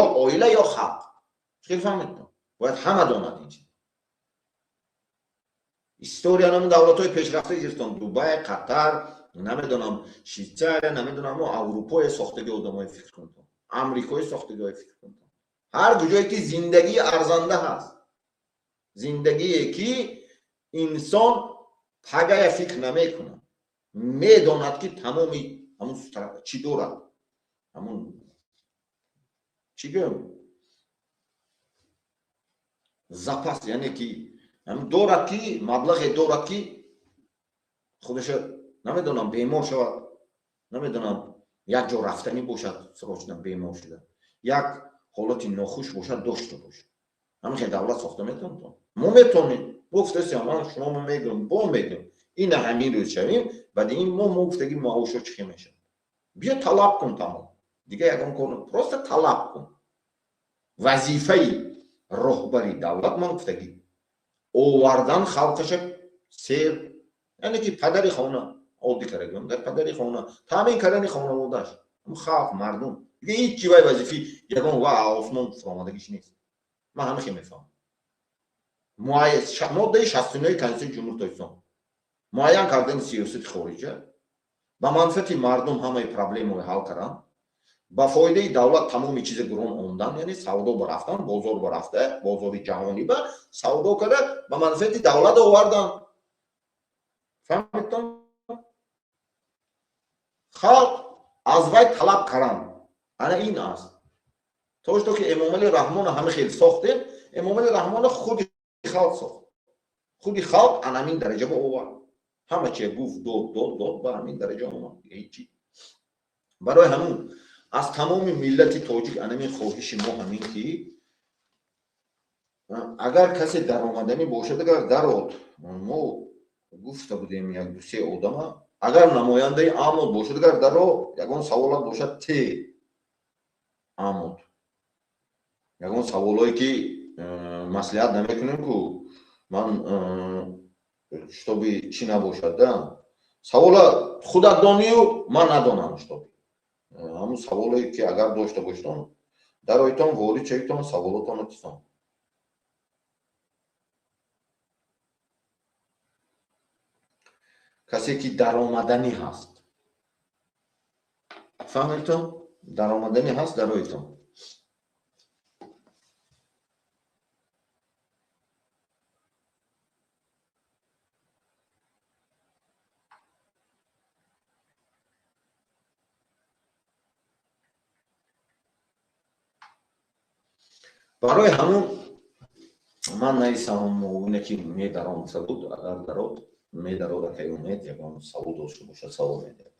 A: Ё оила ё халқ. Хел фаҳмидтон? Бояд ҳама донад ин чиз. История намун давлатҳои пешрафта гирифтон. Дубай, Қатар, намедонам Швейтсария, намедонам Аврупои сохтагӣ одамои фикр кунтон. Амрикои сохтагиҳои фикр кунтон. Ҳар куҷое ки зиндагии арзанда ҳаст, зиндагие ки инсон пагая фикр намекунад, медонад ки тамоми ҳамун чӣ дорад, ҳамун чӣ гӯям, запас, яъне ки ҳамун дорад ки маблағе дорад ки худаша намедонам бемор шавад, намедонам як ҷо рафтанӣ бошад, срочно бемор шуда, як ҳолати нохуш бошад, дошта бошад. Ҳамин хел давлат сохта метавонтон? Мо метавонем. Гуфтасиям, ман шумо мегӯям, бо мегӯям, ина ҳамин рӯз шавем, баъди ин мо гуфтагӣ маошо чӣ хел мешавад. Биё талаб кун тамом. Дига ягон кор, просто талаб кун. Вазифаи роҳбари давлат ман гуфтагӣ овардан халқаша сер, яъне ки падари хона, оддӣ карда дар падари хона, таъмин кардани хонаводааш, халқ, мардум. Дига ҳеҷ чи вай вазифаи ягон ва осмон фуромадагиш нест. Ман ҳама хел мефаҳмам. Моддаи 69 Конститутсияи Ҷумҳурии Тоҷикистон муайян кардани сиёсати хориҷа ба манфиати мардум ҳамаи проблемаҳои ҳал кардан, ба фоидаи давлат тамоми чизе гурон омдан, яъне савдо ба рафтан, бозор ба рафта, бозори ҷаҳонӣ ба савдо карда, ба манфиати давлат овардан. Фаҳмидтон? Халқ аз вай талаб кардан. Ана ин аст. То что ки Эмомалӣ Раҳмонро ҳама хел сохтем, Эмомалӣ Раҳмонро худи халқ сохт. Худи халқ ана ҳамин дараҷа ба овард. Ҳама чиз гуфт, дод, дод, дод, ба ҳамин дараҷа омад. Ҳеҷ. Барои ҳамун аз тамоми миллати тоҷик ана ҳамин хоҳиши мо ҳамин ки агар касе даромаданӣ бошад, агар дарод, мо гуфта будем як ду се одама, агар намояндаи амод бошад, агар даро ягон саволат бошад, те амод. Ягон саволое ки маслиҳат намекунем ку ман штоби чӣ набошад, да? Савола худат донию ман надонам штоби. Ҳамун саволое ки агар дошта бошедон, дароитон, ворид шавитон, саволотонро тисон. Касе ки даромаданӣ ҳаст. Фаҳмидтон? Даромаданӣ ҳаст, дароитон. Барои ҳамун ман нависам, оне ки медаром гуфта буд, агар дарод, медарод, акай умед, ягон савол дошта бошад, савол медиҳад.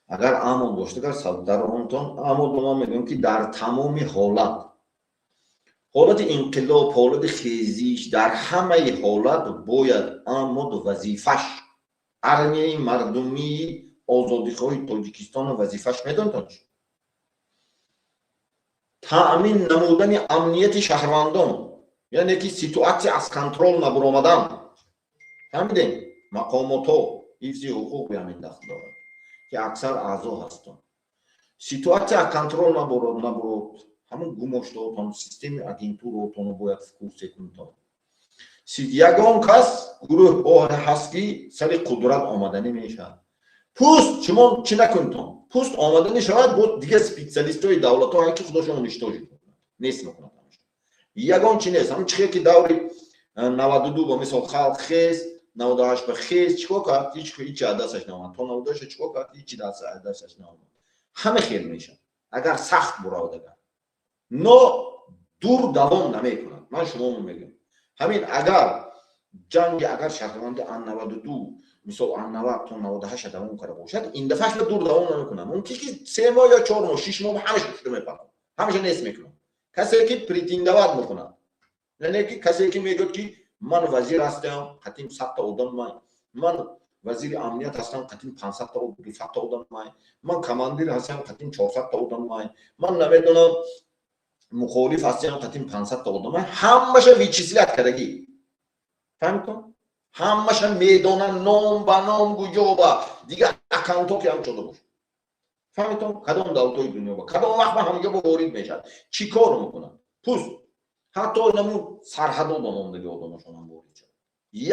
A: Агар амод бошад, агар даромтон, амод ман мегӯям ки дар тамоми ҳолат, ҳолати инқилоб, ҳолати хезиш, дар ҳамаи ҳолат бояд амод вазифаш, армияи мардумии озодихоҳи Тоҷикистон вазифаш медонтон чӣ? Таъмин намудани амнияти шаҳрвандон, яъне ки ситуация аз контроль набуромадан. Фаҳмидем? Мақомотҳо ҳифзи ҳуқуқ биҳамин дахл дорад, ки аксар аъзо ҳастанд. Ситуация аз контроль набурод, ҳамун гумоштаотон, системаи агентураотонро бояд в курсе кунтон. Ягон кас, гурӯҳҳо ҳаст, ки сари қудрат омаданӣ мешавад. Пусть шумо чӣ накунтон, пусть омаданӣ шавад, бо дигар специалистҳои давлатҳо, ки худошон уничтожить мекунад, нест мекунад. Ягон чи нест. Ҳамн чихе ки даври 92 ба мисол халқ хест, 98 ба хест, чӣ кор кард? Ҳичи аз дасташ наомад. То 98 чӣ кор кард? Ҳичи аз дасташ наомад. Ҳама хел мешавад, агар сахт буравад, агар но дур давом намекунад. Ман шумомо мегӯям, ҳамин агар ҷанги, агар шаҳрванди ан 92, мисол, ан 90 то 98 давом карда бошад, ин дафъаш ба дур давом намекунад. Мумкин ки 3 моҳ ё 4 моҳ, 6 моҳ ҳамаша шуда мепартад, ҳамаша нест мекунад. Касе ки претендовать мекунад, яъне ки касе ки мегӯяд, ки ман вазир ҳастам, қатим 100-та одам май, ман вазири амният ҳастам, қатим 500-та, 200-та одам май, ман командир ҳастам, қатим 400-та одам май, ман намедонам, мухолиф ҳастам, қатим 500-та одам май, ҳамаша вычислять кардагӣ. Фаҳмитон? Ҳамаша медонанд, ном ба ном, гуҷо ба дигар аккаунтҳо ки ҳам шуда бошад. Фаҳмитон? Кадом давлатҳои дунё ба кадом вақт ба ҳамҷо ба ворид мешавад, чӣ кор мекунад, пусть ҳатто намун сарҳадо ба номдаги одамошонам ворид шавад.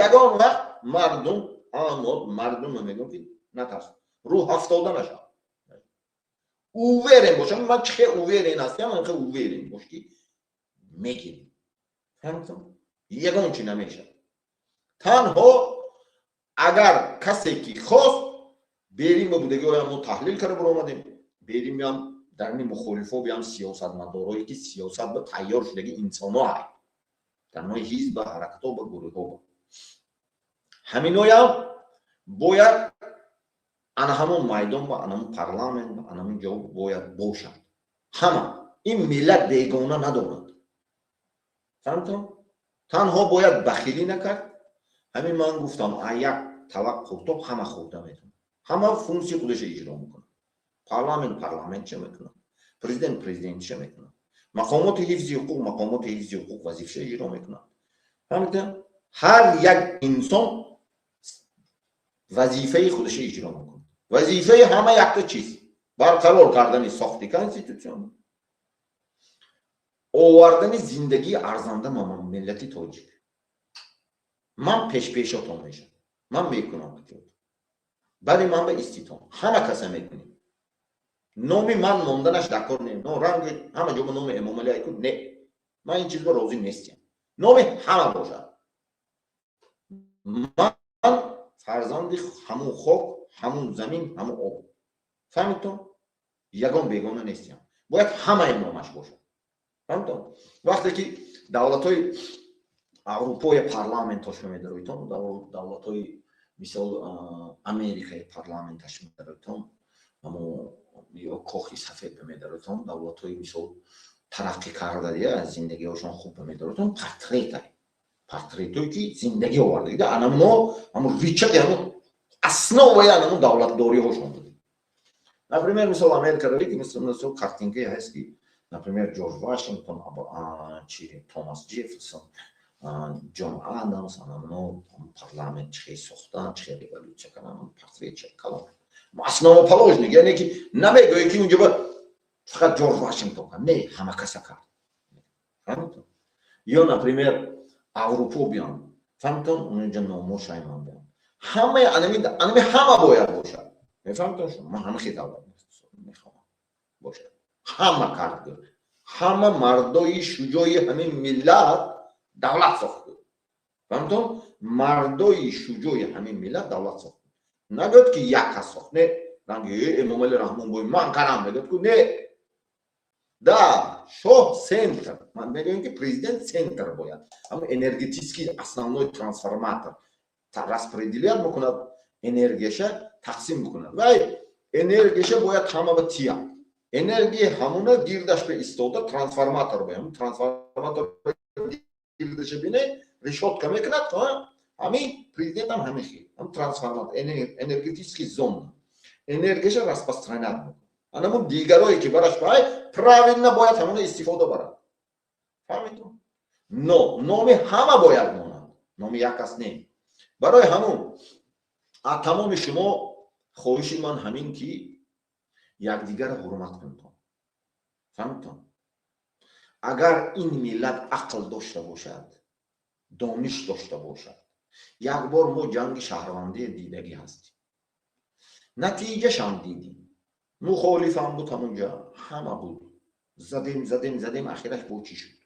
A: Ягон вақт мардум, аммо мардума мегӯям, ки натарс, рӯҳ ҳафтода нашавад, уверен бошам. Ман чӣ хел уверен ҳастам, ман хел уверен бош, ки мегирем. Фаҳмитон? Ягон чи намешавад. Танҳо агар касе ки хост, берим ба будагиҳоям мо таҳлил карда баромадем, беримям дарни мухолифо биям, сиёсатмадорое ки сиёсат ба тайёр шудаги инсонҳо ҳай, дар нои ҳизба, ҳаракатҳо ба гурӯҳҳо ба ҳаминоям бояд ана ҳамон майдон ба, ана ҳамон парламент ба, ана ҳамон ҷо бояд бошад. Ҳама ин миллат бегона надорад. Фаҳмтон? Танҳо бояд бахилӣ накард. Ҳамин ман гуфтам, а як тавақ қуртоб ҳама хӯрда метавонад. Ҳама функсияи худашо иҷро мекунад. Парламент парламентча мекунад, президент президентча мекунад, мақомоти ҳифзи ҳуқуқ вазифаша иҷро мекунад. Фаҳмида? Ҳар як инсон вазифаи худашо иҷро мекунад. Вазифаи ҳама якта чиз: барқарор кардани сохти конститутсион, овардани зиндагии арзанда миллати тоҷик. Ман пешпешотон мешавам, ман мекунам. Баъди ман ба иститон ҳама каса мекунем. Номи ман монданаш дар кор не, но ранги ҳама ҷо ба номи Эмомалӣ айку не, ман ин чизба розӣ нестям. Номи ҳама бошад. Ман фарзанди ҳамун хок, ҳамун замин, ҳамун об. Фаҳмидтон? Ягон бегона нестям. Бояд ҳамаи номаш бошад. Фаҳмидтон? Вақте ки давлатҳои Аврупоя парламентошо медароитон, давлатҳои мисол Америкаи парламенташ медароитон, амо ё Кохи Сафед медароитон, давлатҳои мисол тараққӣ кардадия, зиндагиҳошон хуб медароитон, портрета, портретое ки зиндагӣ оварда, анамуно ҳамун рычаги, ҳамун основаи анамун давлатдориҳошон буд. Например, мисол Америка равӣ, ки мисол картинкае ҳаст, ки, например, Ҷорҷ Вашингтон, чи Томас Ҷефферсон, Ҷон Адамс, анамуно парламент чӣ хел сохтан, чӣ хел революция кардан, портрет калон, основоположник. Яъне ки намегӯе, ки унҷо фақат Ҷорҷ Вашингтон кард, не, ҳама каса кард. Фаҳмидтон? Ё, например, Аврупо биён, фаҳмидтон, унҷа номо шайман биён, ҳамаи анами ҳама бояд бошад. Мефаҳмидтон шумо? Ман ҳама хел давлат мехоҳам бошад. Ҳама кард, ҳама мардои шуҷои ҳамин миллат давлат сохт. Фаҳмидтон? Мардои шуҷои ҳамин миллат давлат сохт. Нагӯяд, ки як кас сохт, не, ранги Эмомали Раҳмон бой ман карам мегӯяд ку, не. Да, шоҳ центр. Ман мегӯям, ки президент центр бояд, ҳамн энергетический основной трансформатор распределять мекунад, энергияша тақсим мекунад. Вай энергияша бояд ҳама ба тия, энергия ҳамуна гирдаш ба истода трансформатор бояд, трансформатор гирдаша бине, решётка мекунад. Ҳамин президентам ҳамин хел ҳам трансформатор, энергетический зона, энергияша распространять мекунад. Анамун дигарое ки бараш бай правильно бояд ҳамона истифода барад. Фаҳмидтон? Но номи ҳама бояд монад, номи як кас не. Барои ҳамун аз тамоми шумо хоҳиши ман ҳамин, ки якдигарро ҳурмат кунтон. Фаҳмидтон? Агар ин миллат ақл дошта бошад, дониш дошта бошад, як бор мо ҷанги шаҳрвандие дидагӣ ҳастем, натиҷашам дидем. Мухолифам буд, ҳамунҷа ҳама буд, задем, задем, задем, ахираш бо чӣ шуд,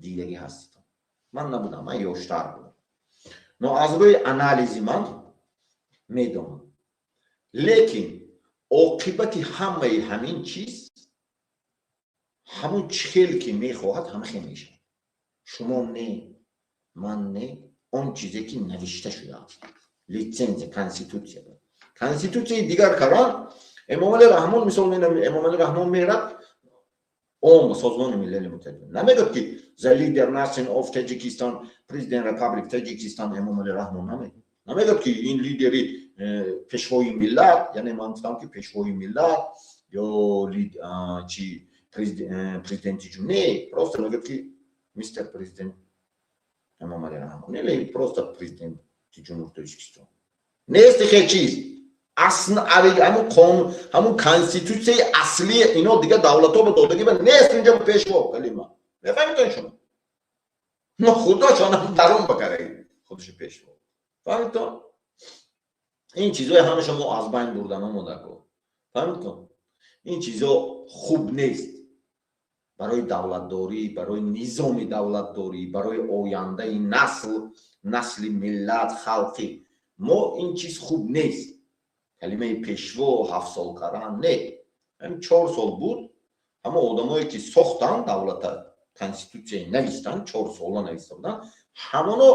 A: дидагӣ ҳаститон. Ман набудам, ман ёштар будам, но аз рӯи анализи ман медонам. Лекин оқибати ҳамаи ҳамин чиз ҳамун чӣ хел ки мехоҳад, ҳама хел мешавад. Шумо не, ман не, он чизе ки навишта шудааст, лицензия, конститутсия, конститутсияи дигар кардан. Эмомали Раҳмон, мисол, Эмомали Раҳмон мерад ом Созмони Милали Муттаҳид, намегӯяд ки «The leader nation of Tajikistan, President Republic Tajikistan Эмомали Раҳмон», намегӯяд. Намегӯяд ки ин лидери пешвои миллат, яъне ман гуфтам ки пешвои миллат ё чи президенти ҷум не, просто мегӯяд ки «Мистер Президент Эмомали Раҳмон» или просто «Президенти Ҷумҳури Тоҷикистон». Нест хел чиз. Асл ҳамун қонун, ҳамун конститутсияи аслии ино дигар давлатҳо ба додагӣ ба нест инҷо пешво калима. Мефаҳмитон шумо? Но худошон дарун бакараи худашо пешво. Фаҳмитон? Ин чизҳои ҳамаша мо аз байн бурдан омодако. Фаҳмитон? Ин чизҳо хуб нест барои давлатдорӣ, барои низоми давлатдорӣ, барои ояндаи насл, насли миллат, халқи мо ин чиз хуб нест. Калимаи пешво 7 сол кардан не, 4 сол буд. Ҳама одамое ки сохтанд давлата, конститутсияи навистанд, 4 сола нависта буданд, ҳамоно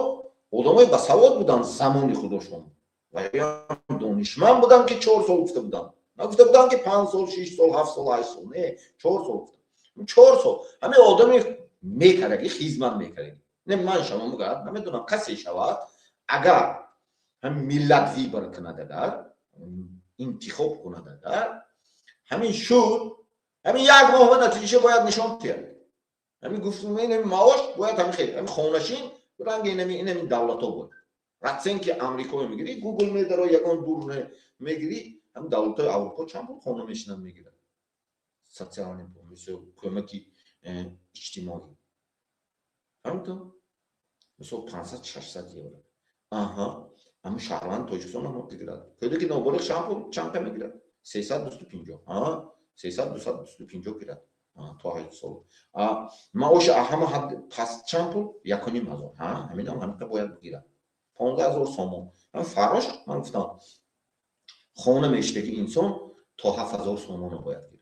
A: одамои басавод буданд замони худошон ва донишманд буданд, ки 4 сол гуфта буданд. Нагуфта буданд, ки 5 сол, 6 сол, 7 сол, 8 сол. Не, 4 сол гуфта. 4 сол ҳамин одами мекардаги, хизмат мекардаги. Не ман шавам, агар намедонам, касе шавад, агар ҳамин миллат выбор кунад, агар интихоб кунад, агар ҳамин шуд, ҳамин як моҳ ба натиҷаша бояд нишон диҳад. Ҳамин гуфтум, маош бояд ҳамин хел, ҳамин хонашин ранги инами давлатҳо бояд расценки Амрикоё мегирӣ, Гугл медаро, ягон дур мегирӣ, ҳамин давлатҳои Аврупо чанд пул хона мешинанд, мегирад, социальный, кӯмаки иҷтимоӣ. Фаҳмидто? Мисол, 500-600 евро. Аҳа, ҳамин шаҳрванди Тоҷикистон ҳам мегирад. Кӯдаки ноболиғ чанд пул, чанд мегирад? 325, сесад дусад бисту пинҷоҳ гирад то 8 сол. Маоши ҳама ҳад паст чанд пул? 1500. Ҳаминам ҳамиқа бояд бигирад, 15 000 сомон. Фаррош, ман гуфтам, хона меиштаги инсон то 7000 сомоно бояд гирад.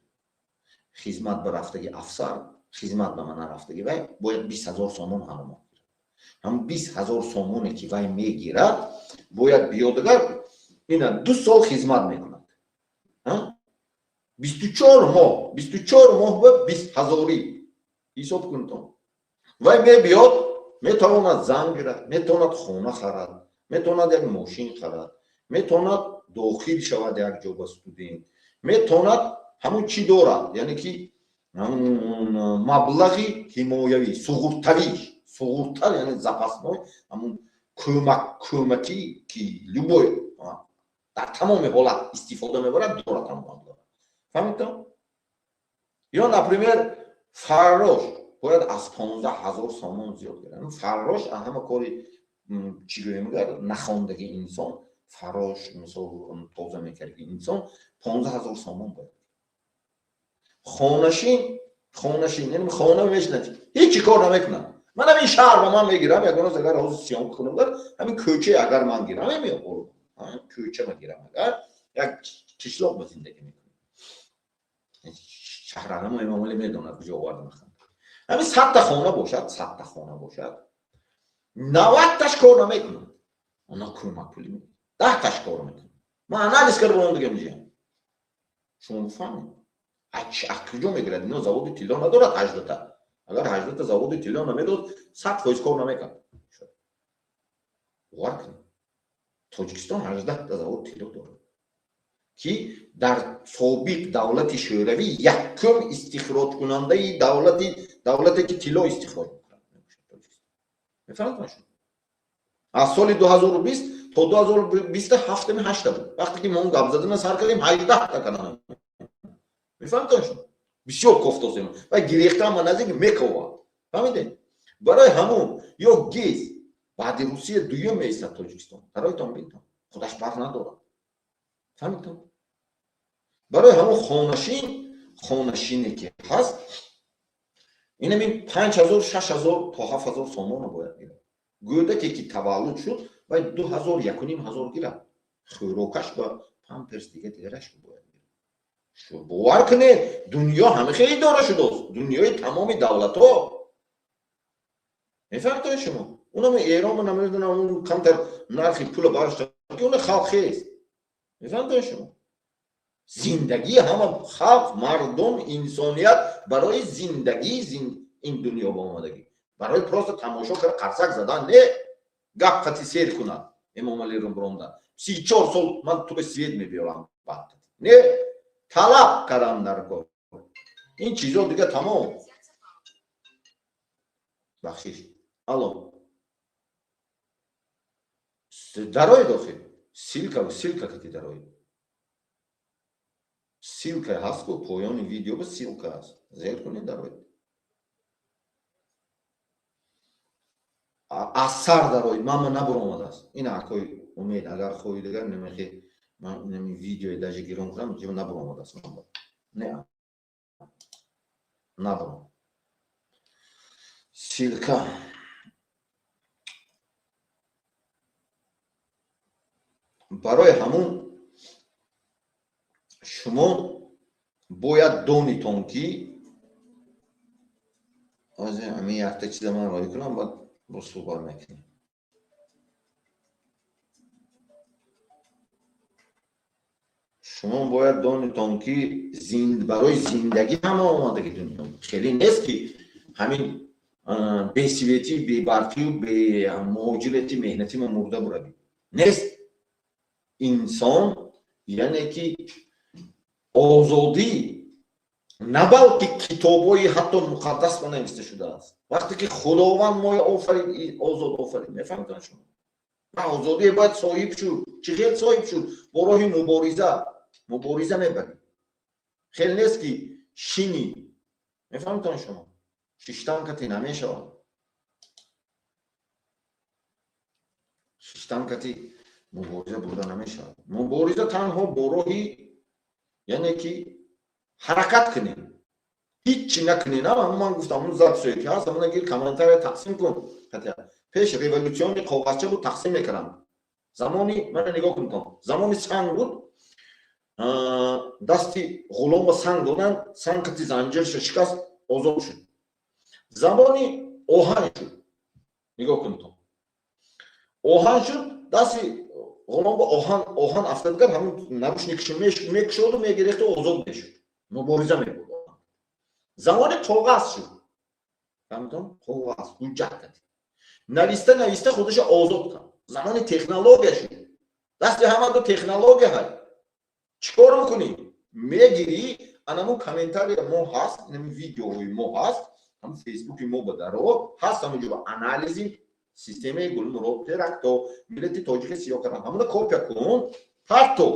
A: Хизмат ба рафтаги афсар, хизмат ба ман нарафтаги вай бояд 20 000 сомон ҳар моҳ гирад. Ҳам 20 000 сомоне ки вай мегирад, бояд биёдагар ина 2 сол хизмат мекунад, 24 моҳ, 24 моҳ ба 20 ҳазорӣ ҳисоб кунтон. Вай мебиёд, метавонад зан гирад, метавонад хона харад, метавонад як мошин харад, метавонад дохил шавад як ҷо ба студент, метавонад ҳамун чӣ дорад, яъне ки маблағи ҳимоявӣ, суғуртавӣ, суғурта, яъне запасной, ҳамун кӯмак, кӯмакӣ, ки любой дар тамоми ҳолат истифода мебарад, дорад ҳамун маблағ. Фаҳмидтон? Ё, например, фаррош бояд аз 15 000 сомон зиёд гирад. Фаррош ҳама кори, чӣ гӯем, агар нахондаги инсон, фаррош, мисол, тоза мекардаги инсон 15 000 сомон бояд. Хонашин, хонашин яъне хона мешинад, ҳеҷ кор намекунад. Ман ҳамин шаҳр ба ман мегирам, ягон рӯз агар ҳозир съёмка кунам, ҳамин кӯча агар ман гирам, кӯча ма гирам, агар як қишлоқ ба зиндагӣ мекунам, шаҳранамо Эмомалӣ медонад, куҷо оварда махам. Ҳамин 100-та хона бошад, 100-та хона бошад, 90-таш кор намекунад, она кӯмак пулӣ, 10-таш кор мекунад. Ман анализ карда он дига меҷиям, шумо фаҳмед, аз куҷо мегирад? Ино заводи тилло надорад 18-та. Агар 18-та заводи тилло намедод, 100% кор намекард. Бовар кунед, Тоҷикистон 18-та заводи тилло дорад. Ки дар собиқ давлати Шӯравӣ якум истихроҷкунандаи давлате ки тилло истихроҷ мекунад. Мефаҳмед шумо? Аз соли 2020 то 2027 8 буд. Вақте ки мо он гап задана сар кардем, 18 та канал. Мефаҳмед шумо? Бисёр кофтосем ва гирехтан ба наздик мековад. Фаҳмидед? Барои ҳамун ё ГЭС баъди Русия дуюм меистад Тоҷикистон. Бароитон бинтон. Худаш барқ надорад. Фаҳмидтон? Барои ҳамун хонашине ки ҳаст, инамин 5000, 6000 то 7000 сомона бояд гирад. Гӯдаке ки таваллуд шуд, вай 2000, 1500 гирад. Хӯрокаш ба памперс дига дигараш бояд гирад. Бовар кунед, дунё ҳама хеле идора шудааст. Дунёи тамоми давлатҳо. Мефаҳмед шумо? Унам Эрон намедонам, он камтар нархи пула барашта, ки он халқ хест. Мефаҳмед шумо? Зиндагии ҳама халқ, мардум, инсоният барои зиндагии ин дунё ба омадагӣ. Барои просто тамошо карда қарсак задан не, гап қати сер кунад. Эмомалӣ бронда. 34 сол ман ту ба свет мебиёрам. Не, талаб кардам дар кор. Ин чизо дига тамом. Бахшиш. Алло. Дарои дохил. Ссылка кати дарои. Ссылка ҳаст ку поёни видео ба ссылка ҳаст. Зер кунед дарои. Аз сар дарои, мама набуромадааст. Ин акои Умед, агар хоҳӣ дигар намехе ман инами видеои даже гирон кунам, ҷо набуромадааст. Не. Набуром. Ссылка. Барои ҳамун шумо бояд донитон ки ҳозир ҳамин якта чиза ман роҳӣ кунам, баъд бо суҳбат мекунем. Шумо бояд донитон ки барои зиндагӣ ҳама омадаги дунё. Хеле нест ки ҳамин бесветӣ, бебарқию бемуҳоҷирати меҳнатӣ мо мурда буравем. Нест. Инсон, яъне ки озодӣ на балки китобҳои ҳатто муқаддас ба нависта шудааст. Вақте ки Худованд моро офарид, озод офарид. Мефаҳмед шумо? Ва озодӣ бояд соҳиб шуд. Чӣ хел соҳиб шуд? Бо роҳи мубориза. Мубориза мебарӣ. Хел нест ки шинӣ. Мефаҳмед шумо? Шиштан кати намешавад. Шиштан кати мубориза бурда намешавад. Мубориза танҳо бо роҳи, яъне ки ҳаракат кунем. Ҳиччи накунем. Ама ман гуфтам, он записое ки ҳаст, ҳамона гир комментария тақсим кун. Пеш революциони коғазча буд, тақсим мекардам. Замони, мана нигоҳ кунтон, замони санг буд, дасти ғулом ба санг додан, санг қати занҷирша шикаст, озод шуд. Замони оҳан шуд. Нигоҳ кунтон. Оҳан шуд, дасти ғулом ба оҳан афтадгар, ҳамон наручникшо мекушоду мегирехту озод мешуд. Мубориза мебурд. Замони коғаз шуд. Фаҳмидон? Коғаз, ҳуҷҷат кард. Нависта нависта худашо озод кард. Замони технология шуд. Дасти ҳама ду технология ҳай. Чӣ кор мекунӣ? Мегирӣ, анамун комментария мо ҳаст, инами видеоҳои мо ҳаст, ҳам фейсбуки мо ба даро ҳаст, ҳамон ҷо анализи системаи Гулмурод теракто миллати тоҷики сиёҳ кардан. Ҳамона копия кун, парто.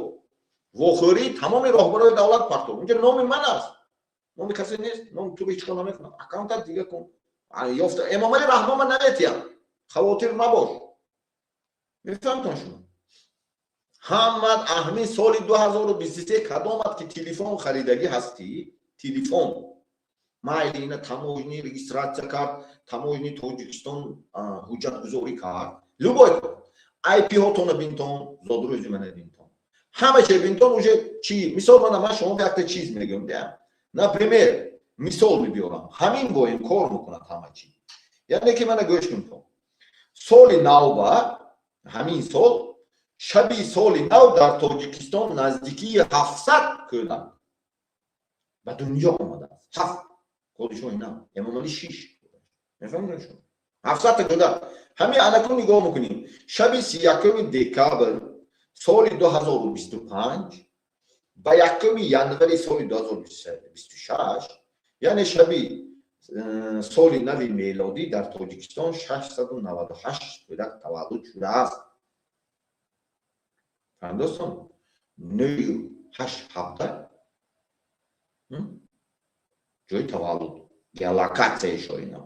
A: Вохӯрии тамоми роҳбарои давлат парто. Унҷо номи ман аст. Номи касе нест, номи ту ҳеҷ кор намекунам. Аккаунтат дига кун. Ёфта Эмомалӣ Раҳмон ман наметиям. Хавотир набош. Мефаҳмтон шумо? Ҳаммад аҳмин соли 2023 кадомат ки телефон харидагӣ ҳастӣ, телефон майли ина таможни регистрация кард, таможни Тоҷикистон ҳуҷҷатгузорӣ кард. Любой IP-ҳотона бинтон, зодрӯзи мана бинтон. Ҳама чиз бинтон уже чи? Мисол ман шумо якта чиз мегӯям, да? Например, мисол мебиёрам. Ҳамин боем кор мекунад ҳама чи. Яъне ки мана гӯш кунтон. Соли навба, ҳамин сол, шаби соли нав дар Тоҷикистон наздикии 700 кӯдак ба дунё омадааст. 7 подишоҳи нав, Эмомалӣ 6. Мефаҳмед шумо? 700 кӯдак. Ҳамин анакун нигоҳ мекунем. Шаби 31 декабр соли 2025 Ба 1 январи соли 2026, яъне шаби соли нави мелодӣ, дар Тоҷикистон 698 кӯдак таваллуд шудааст. Фаҳмидостон? Нӯю ҳашт ҳабда ҷои таваллуд, геолокатсияи шоина.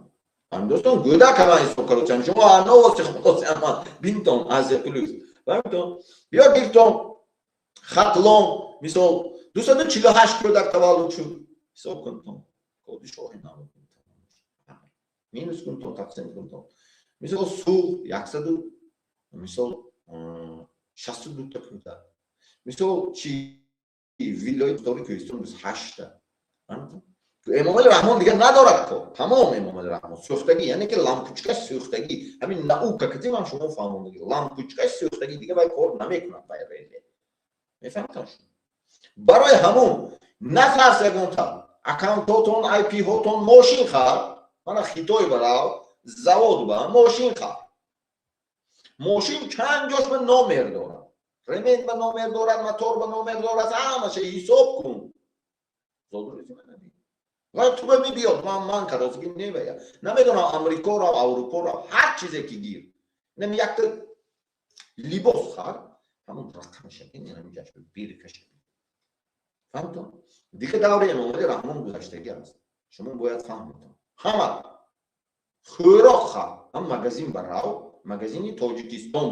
A: Фаҳмидостон? Кӯдак ҳама ҳисоб кардосиам. Шумо новости худосиама бинтон, Азия Плюс. Фаҳмидон? Ё гиртон Хатлон, мисол, 248 кӯдак таваллуд шуд. Ҳисоб кунтон. Коди шоҳи нав минус кунтон, тақсим кунтон. Мисол, Суғд 100, мисол, 62та кӯдак. Мисол, чи вилояти Мухтори Кӯҳистон 8та. Эмомали Раҳмон дигар надорад кор. Тамом, Эмомали Раҳмон сӯхтагӣ, яъне ки лампучкаш сӯхтагӣ. Ҳамин наука кати ман шумо фаҳмондагӣ. Лампучкаш сӯхтагӣ, дигар вай кор намекунад, вай реле. Мефаҳмитон шумо? Барои ҳамун натарс ягонта. Аккаунтотон, IP-ҳотон, мошин хар. Мана Хитой барав, завод ба мошин хар. Мошин чанд ҷош ба номер дорад. Ремень ба номер дорад, мотор ба номер дорад, ҳамаша ҳисоб кун. Зодрӯзи ман ва ту ба мебиёд, ман каросги невая. Намедонам, Амрико рав, Аврупо рав, ҳар чизе ки гир. Нами якта либос хар, ҳамон рақамаша ҳаминҷаш биркаша. Фаҳмтон? Дигар даври Эмомали Раҳмон гузаштагӣ аст. Шумо бояд фаҳмитон. Ҳама хӯрок хар, ҳам магазин ба рав, магазини Тоҷикистон.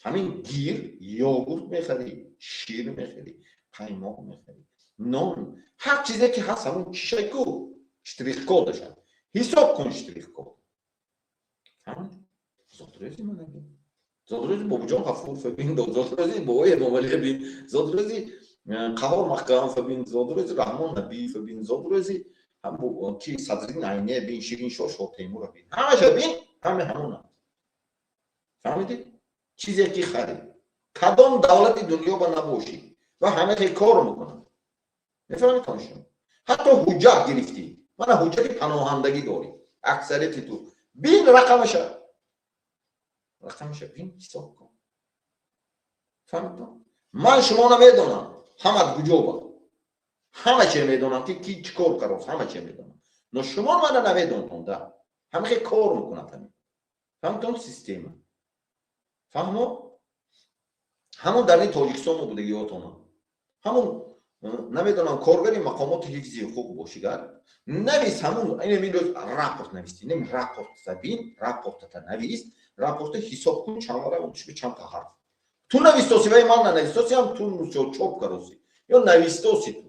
A: Ҳамин гир, йогурт мехарӣ, шир мехарӣ, қаймоқ мехарӣ, нон, ҳар чизе ки ҳаст, ҳамон чишаку штрих-кодаша ҳисоб кун, штрих-код. Зодрӯзи ман, зодрӯзи Бобуҷон Ғафуров бин, зодрӯзи бобои Эмомалӣ бин, зодрӯзи Қаҳор Маҳкамов бин, зодрӯзи Раҳмон Набиев бин, зодрӯзи ки Садриддин Айне бин, Шириншоҳ Шоҳтемура бин, ҳамаша бин, ҳаме ҳамона. Фаҳмидед? Чизе ки харид, кадом давлати дунё ба набошӣ ва ҳама хел кор мекунад. Мефаҳмед шумо? Ҳатто ҳуҷҷат гирифтӣ, мана ҳуҷҷати паноҳандагӣ дорӣ, аксарияти ту бин, рақамаша, рақамаша бин, ҳисоб кун. Фаҳмидтон? Ман шумо намедонам, ҳамат куҷо ба, ҳама че медонам, ки ки чӣ кор карост, ҳама че медонам, но шумо мана намедонам да. Ҳама хел кор мекунад ҳамин. Фаҳмидтон? Система фаҳмо. Ҳамон дар ин Тоҷикистон мо будагиётона, ҳамон намедонам, коргари мақомоти ҳифзи ҳуқуқ бошигар, навис ҳамун инами рӯз рапорт нависти, нем рапорт забин, рапортата навис, рапорта ҳисоб кун, чанд вара чанд та ҳарф ту навистоси, вай ман нанавистосиам, ту чоп кароси ё навистоси ту,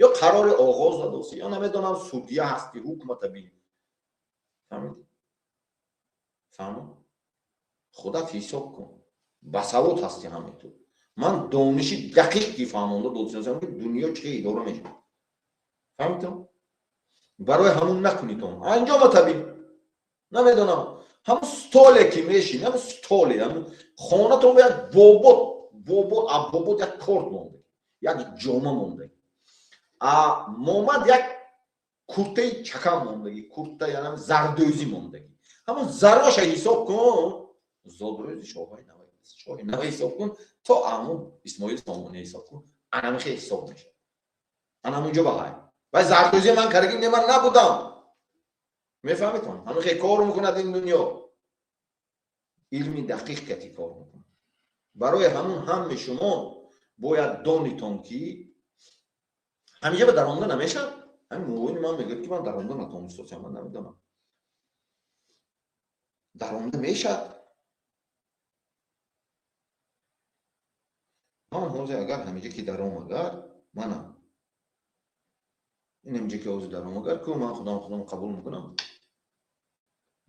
A: ё қарори оғоз дадоси, ё намедонам, судья ҳасти, ҳукмата бин. Фаҳмидӣ? Фаҳмо? Худат ҳисоб кун, басавод ҳасти ҳаме ту. Ман дониши дақиқ ки фаҳмонда додсам, ки дунё чӣ идора мешавад. Фаҳмидтон? Барои ҳамун накунитон анҷома табиб. Намедонам, ҳамун столе ки мешин, ҳамун столе, ҳамун хонатон як бобот, бобот, а бобот як корт монда, як ҷома монда, а момад як куртаи чакам мондагӣ, курта янам зардӯзӣ мондагӣ, ҳамун зароша ҳисоб кун, зодрӯзи шоҳои навай, шоҳи навай ҳисоб кун, то амун Исмоил Сомонӣ ҳисоб кун, анамихе ҳисоб мешавад. Анамунҷо ба ҳай вай зардӯзӣ ман карагим не, ман набудам. Мефаҳмитон? Ҳамихе кор мекунад ин дунё, илми дақиқ кати кор мекунад. Барои ҳамун ҳаме шумо бояд донитон, ки ҳамиҷа ба даромада намешавад. Ҳамин муовини ман мегӯяд, ки ман даромада натонистосиам, ман намедонам, даромада мешавад. Ман ҳозир агар ҳамиҷа ки даром, агар манам ин ҳамиҷа ки ҳозир даром, агар ку ман худам қабул мекунам,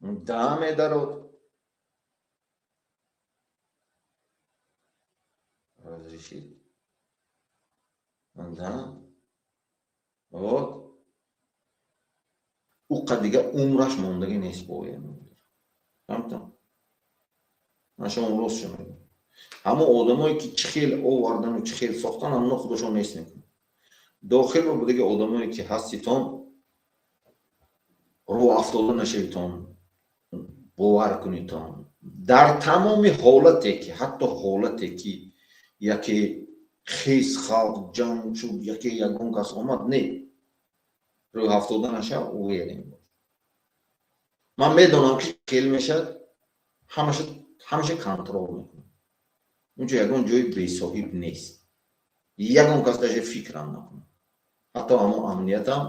A: да медарод, разрешить, да, вот уқа дига умраш мондагӣ нест. Бояд фаҳмтам, ман шумо ростшо мегӯям. Ҳамон одамое ки чӣ хел овардану чӣ хел сохтан, ҳамоно худошон нест мекунад. Дохил ба будаги одамое ки ҳаститон, рӯ афтода нашавитон, бовар кунитон, дар тамоми ҳолате ки, ҳатто ҳолате ки яке Хес халқ ҷанг шуд, яке ягон кас омад, не, рӯҳафтода нашав, уверен бош. Ман медонам, ки хел мешад, ҳамаша контроль мекунам. Унҷо ягон ҷои бесоҳиб нест, ягон кас даже фикрам накунад. Ҳатто ҳамон амниятам,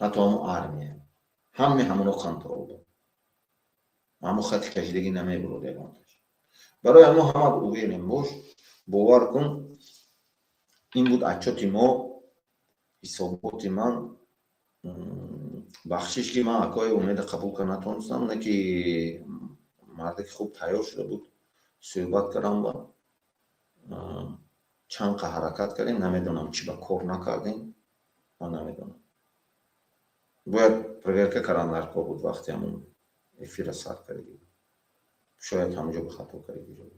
A: ҳатто ҳамон армия, ҳаме ҳамоно контроль дор, ҳамон хати кашидагӣ намебурод ягонташ. Барои ҳамо ҳамат уверен бош, бовар кун. Ин буд отчёти мо, ҳисоботи ман. Бахшиш, ки ман акои Умеда қабул карда натонистам, не ки марде ки хуб тайёр шуда буд, суҳбат кардам ва чанд қа ҳаракат кардем. Намедонам, чӣ ба кор накардем, ман намедонам. Бояд проверка кардан дар кор буд. Вақте ҳамон эфира сар кардагӣ, шояд ҳамҷо ба хато кардагӣ.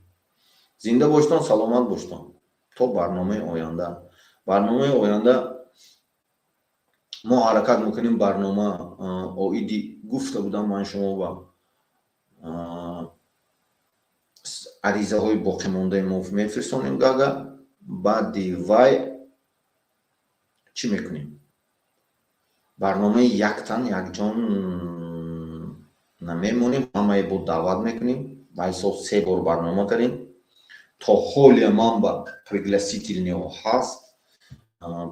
A: Зинда боштон, саломат боштон, то барномаи оянда. Барномаи оянда мо ҳаракат мекунем, барнома оиди гуфта будам ман шумо ба аризаҳои боқимондаи мо мефирсонем Гага. Баъди вай чӣ мекунем? Барномаи яктан якҷон намемонем, ҳамаи бо даъват мекунем. Вай сол се бор барнома кардем, то ҳолия ман ба пригласительный ҳо ҳаст.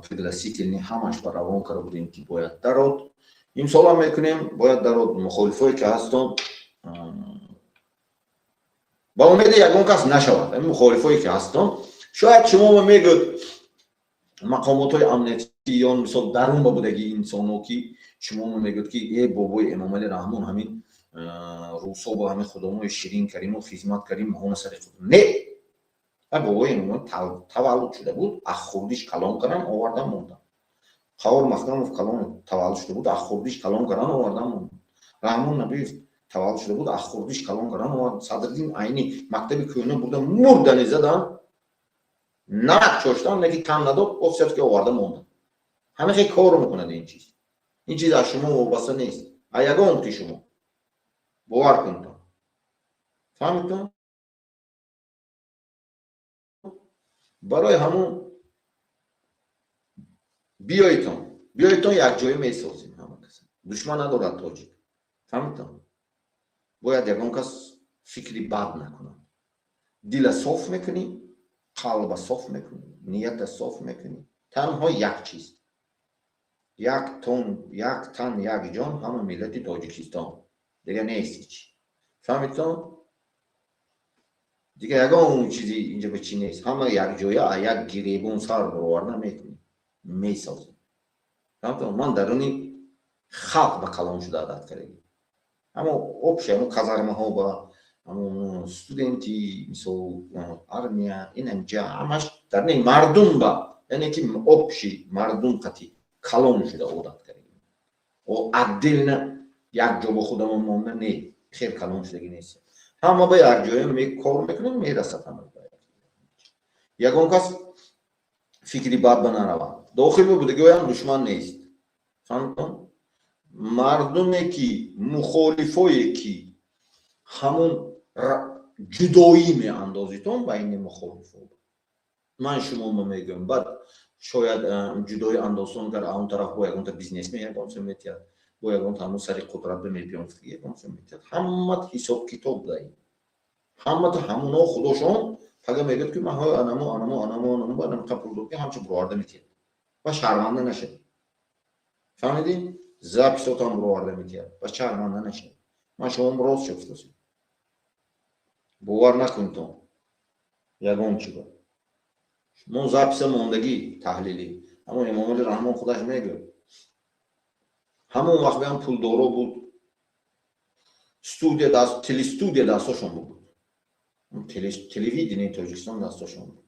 A: Пригласительный ҳамаш ба равон карда будем, ки бояд дарод. Имсолам мекунем, бояд дарод. Мухолифое ки ҳастон, ба умеди ягон кас нашавад. Мухолифое ки ҳастон, шояд шумо мегӯд, мақомотҳои амниятӣ ё мисол дарун ба будаги инсонҳо, ки шумо мегӯд, ки э, бобои Эмомалӣ Раҳмон ҳамин рӯсо бо ҳамин худомои ширин кариму хизмат карим маҳона сари худ не. Бобои Эмомалӣ таваллуд шуда буд, аз хурдиш калон кардан, овардан, мондан. Қаҳор Маҳкамов калон таваллуд шуда буд, аз хурдиш калон кардан, овардан, мондан. Раҳмон Набиев таваллуд шуда буд, аз хурдиш калон кардан, овардан. Садриддин Айнӣ мактаби кӯҳна бурда, мурдани задан, намак чоштан, леки кам надод, офсият ки оварда мондан. Ҳама хел кор мекунад ин чиз. Ин чиз аз шумо вобаста нест, а ягон ки шумо бовар кунтон, фаҳмидтон. Барои ҳамун биёйтон, биёйтон, якҷоя месозем. Ҳама кас душман надорад тоҷик, фаҳмидтон. Бояд ягон кас фикри бад накунад. Дила соф мекунӣ, қалба соф мекунӣ, нията соф мекунӣ. Танҳо як чиз: як тон, як тан, як ҷон, ҳама миллати Тоҷикистон, дига нест ҳеч, фаҳмидтон. Дига ягон чизи инҷа ба чӣ нест. Ҳама якҷоя як гиребон сар бароварда мекунем, месозем, фаҳмидтон. Ман даруни халқ ба калон шуда одат кардагӣ. Ҳамо общий, ҳамо казармаҳо, ба ҳамо студенти, мисол, армия, инанҷа ҳамаш дар не мардум ба, яъне ки общий мардум қати калон шуда одат кардагӣ. Отдельно як ҷо бо худамон монда не, хел калон шудагӣ нест. Ҳама ба якҷоя кор мекунем, мерасад ҳама. Ягон кас фикри бад ба наравад. Дохил будагиҳоям душман нест, фаҳмидтон. Мардуме ки мухолифое ки ҳамун ҷудоӣ меандозитон байни мухолифо, ман шуморо мегӯям, баъд шояд ҷудоӣ андозтон кар, он тараф бо ягонта бизнесмен ягон чиз метиҳад, бо ягонта ҳамун сари қудрат бимебиён, ягон чиз метиҳад. Ҳамат ҳисоб китоб даи, ҳамата ҳамуно худошон пага мегӯяд, ки ман анамо, анамо, анамо, анамо, анамо пул дод, ки ҳамчун буроварда метиҳад ва шарманда нашавед. Фаҳмидӣ? Запись отам буроварда метиҳад ва шарманда нашавед. Ман шумо рост шуфтасем, бовар накунтон ягон чиба. Мо запись а мондагӣ, таҳлилӣ. Ҳамон Эмомали Раҳмон худаш мегӯяд, ҳамон вақт биам пулдоро буд, студия даст, телестудия дастошон буд, телевидение Тоҷикистон дастошон буд,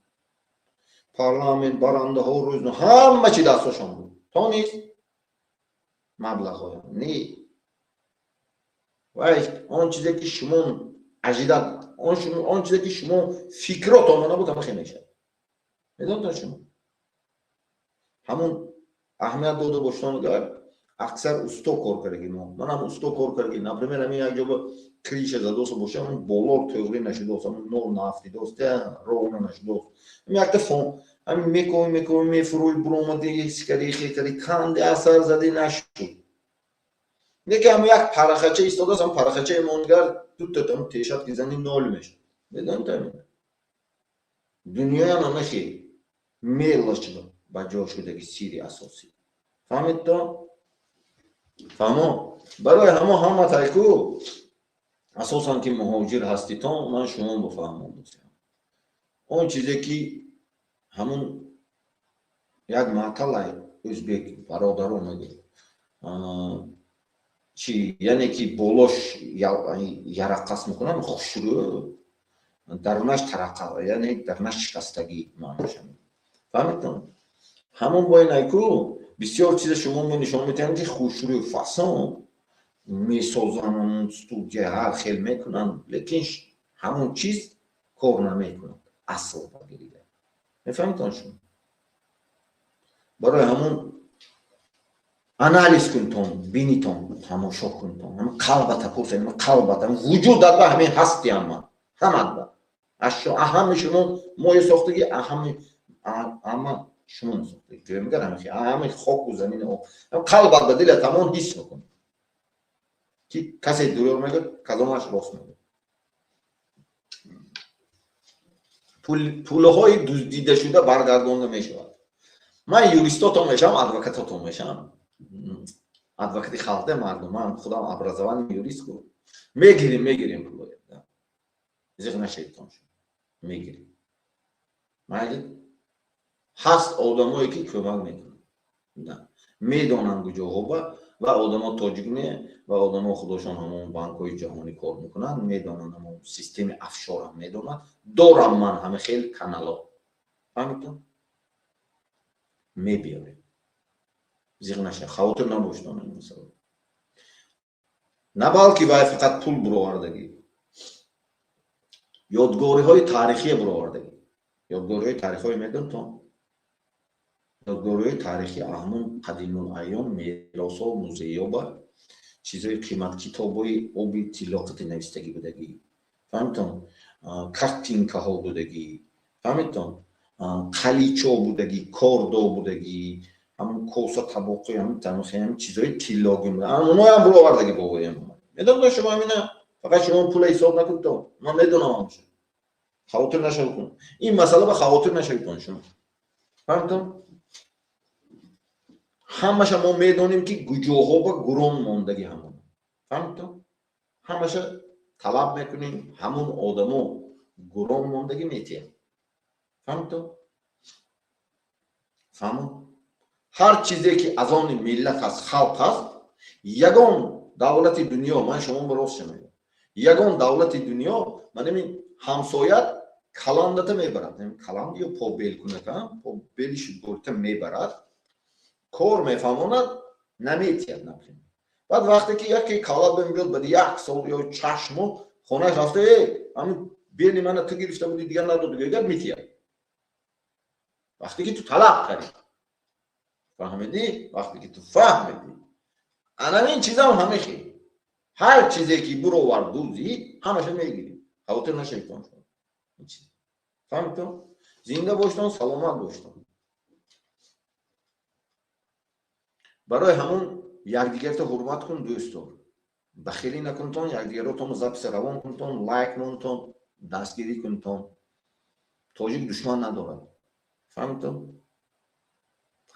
A: парламент, барандаҳо, рӯзно, ҳама чи дастошон буд. То нест маблағҳоя не. Вай он чизе ки шумо ожидать, он чизе ки шумо фикротон набуд, ҳама хел мешавад. Медонтон, шумо ҳамун аҳамият дода боштон. Гар аксар усто кор кардаги, мо манам усто кор кардаги. Например, ҳамин як ҷо ба крыша задоса боша, ҳамин болор тӯғри нашудост, ҳамин нор нафтидост, ровно нашудост, ҳамин якта фон Ҳамин мекови, мекови, мефурӯи, буромади, ҳис кади, хе кади, канди, асар зади, нашуд. Неки ҳам як парахача истодааст, ҳам парахачаи монгар дута там тешат ки зани, нол мешавад. Медонед ҳамин? Дунёям ҳамахи мелочь ба ҷо шудаги сири асосӣ. Фаҳмед то? Фаҳмо? Барои ҳамо ҳама тайку, асосан ки муҳоҷир ҳаститон, ман шумо бифаҳмон. Он чизе ки ҳамун як маталай ӯзбек бародаро мегӯяд чи, яъне ки болош ярақас мекунам, хушрӯ, дарунаш тарақа, яъне дарунаш шикастагӣ маъноша. Фаҳмидтон? Ҳамон боинайку бисёр чиза шумо нишон метиҳанд, ки хушрӯ, фасон месозанд, студия ҳар хел мекунанд, лекин ҳамон чиз кор намекунад асл багирида. Мефаҳмитон шумо? Барои ҳамон анализ кунтон, бинитон, тамошо кунтон, ҳам қалбата пурсед, қалбата, вуҷудат ба ҳамин ҳасти ҳама, ҳамат ба ҳами шумо мои сохтагӣ, ҳами ҳама шумо сохтагӣ, мегар ҳами хоку замин, қалбат ба дилат ҳамон ҳис мекун, ки касе дурӯғ мегӯяд, кадомаш рост мегӯяд. Пулҳои дуздидашуда баргардонда мешавад. Ман юристотон мешавам, адвокатотон мешавам, адвокати халқе мардум. Ман худам образование юрист ку. Мегирим, мегирим пулоя, зиқ нашавитон, мегирим. Майли, ҳаст одамое ки кӯмак мекунанд, медонанд куҷоҳоба, ва одамо тоҷик не, ва одамо худошон ҳамон банкҳои ҷаҳонӣ кор мекунанд, медонанд, ҳамон системи афшорам медонанд. Дорам ман ҳама хел канало, фаҳмидтон? Мебиёрем, зиқ наша, хавотир набошед. Ин масъала на балки вай фақат пул буровардагӣ, ёдгориҳои таърихие буровардагӣ. Ёдгориҳои таърихҳое медонтон? Ёдгориҳои таърихӣ ҳамун қадимулайём, меросҳо, музейёба чизҳои қимат, китобҳои оби тиллоқати навистагӣ будагӣ, фаҳмидтон? Картинкаҳо будагӣ, фаҳмидтон? Қаличо будагӣ, кордо будагӣ, ҳамун коса, табоқи, ҳамин чизҳои тиллогӣ, оноям буровардагӣ. Бобоям, медонед шумо ҳамина? Фақат шумо пула ҳисоб накунтон, ман медонам ҳамаша. Хавотир нашавед, ин масъала ба хавотир нашаведтон шумо, фаҳмидтон? Ҳамаша мо медонем, ки куҷоҳо ба гурон мондагӣ ҳамон, фаҳмидтон? Ҳамаша талаб мекунем, ҳамун одамо гурон мондагӣ метиҳанд, фаҳмидтон? Фаҳмо? Ҳар чизе ки аз они миллат аст, халқ аст, ягон давлати дунё, ман шумо ба рост мегӯям, ягон давлати дунё, ман ҳамин ҳамсоят каландата мебарад, каланд ё побел кунад, побели шудгорита мебарад, кор мефаҳмонад, наметиҳад, например. Баъд вақте ки яке калад мебиёд, баъди як сол ё 6 моҳ хонааш рафта, э, ҳамин бели мана ту гирифта буди, дигар надоди, гӯяд, метиҳад, вақте ки ту талаб кардӣ. Фаҳмидӣ? Вақте ки ту фаҳмидӣ, анамин чизам ҳаме хел. Ҳар чизе ки буровард, дуздӣ, ҳамаша мегирӣ, хавотир нашавитон. Фаҳмидтон? Зинда боштон, саломат боштон. Барои ҳамон якдигарта ҳурмат кун, дӯст дор, бахилӣ накунтон, якдигаротон записа равон кунтон, лайк монтон, дастгирӣ кунтон. Тоҷик душман надорад, фаҳмидтон?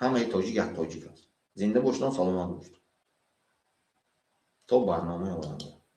A: Ҳамаи тоҷик як тоҷик аст. Зинда боштон, саломат боштон, то барномаи оянда.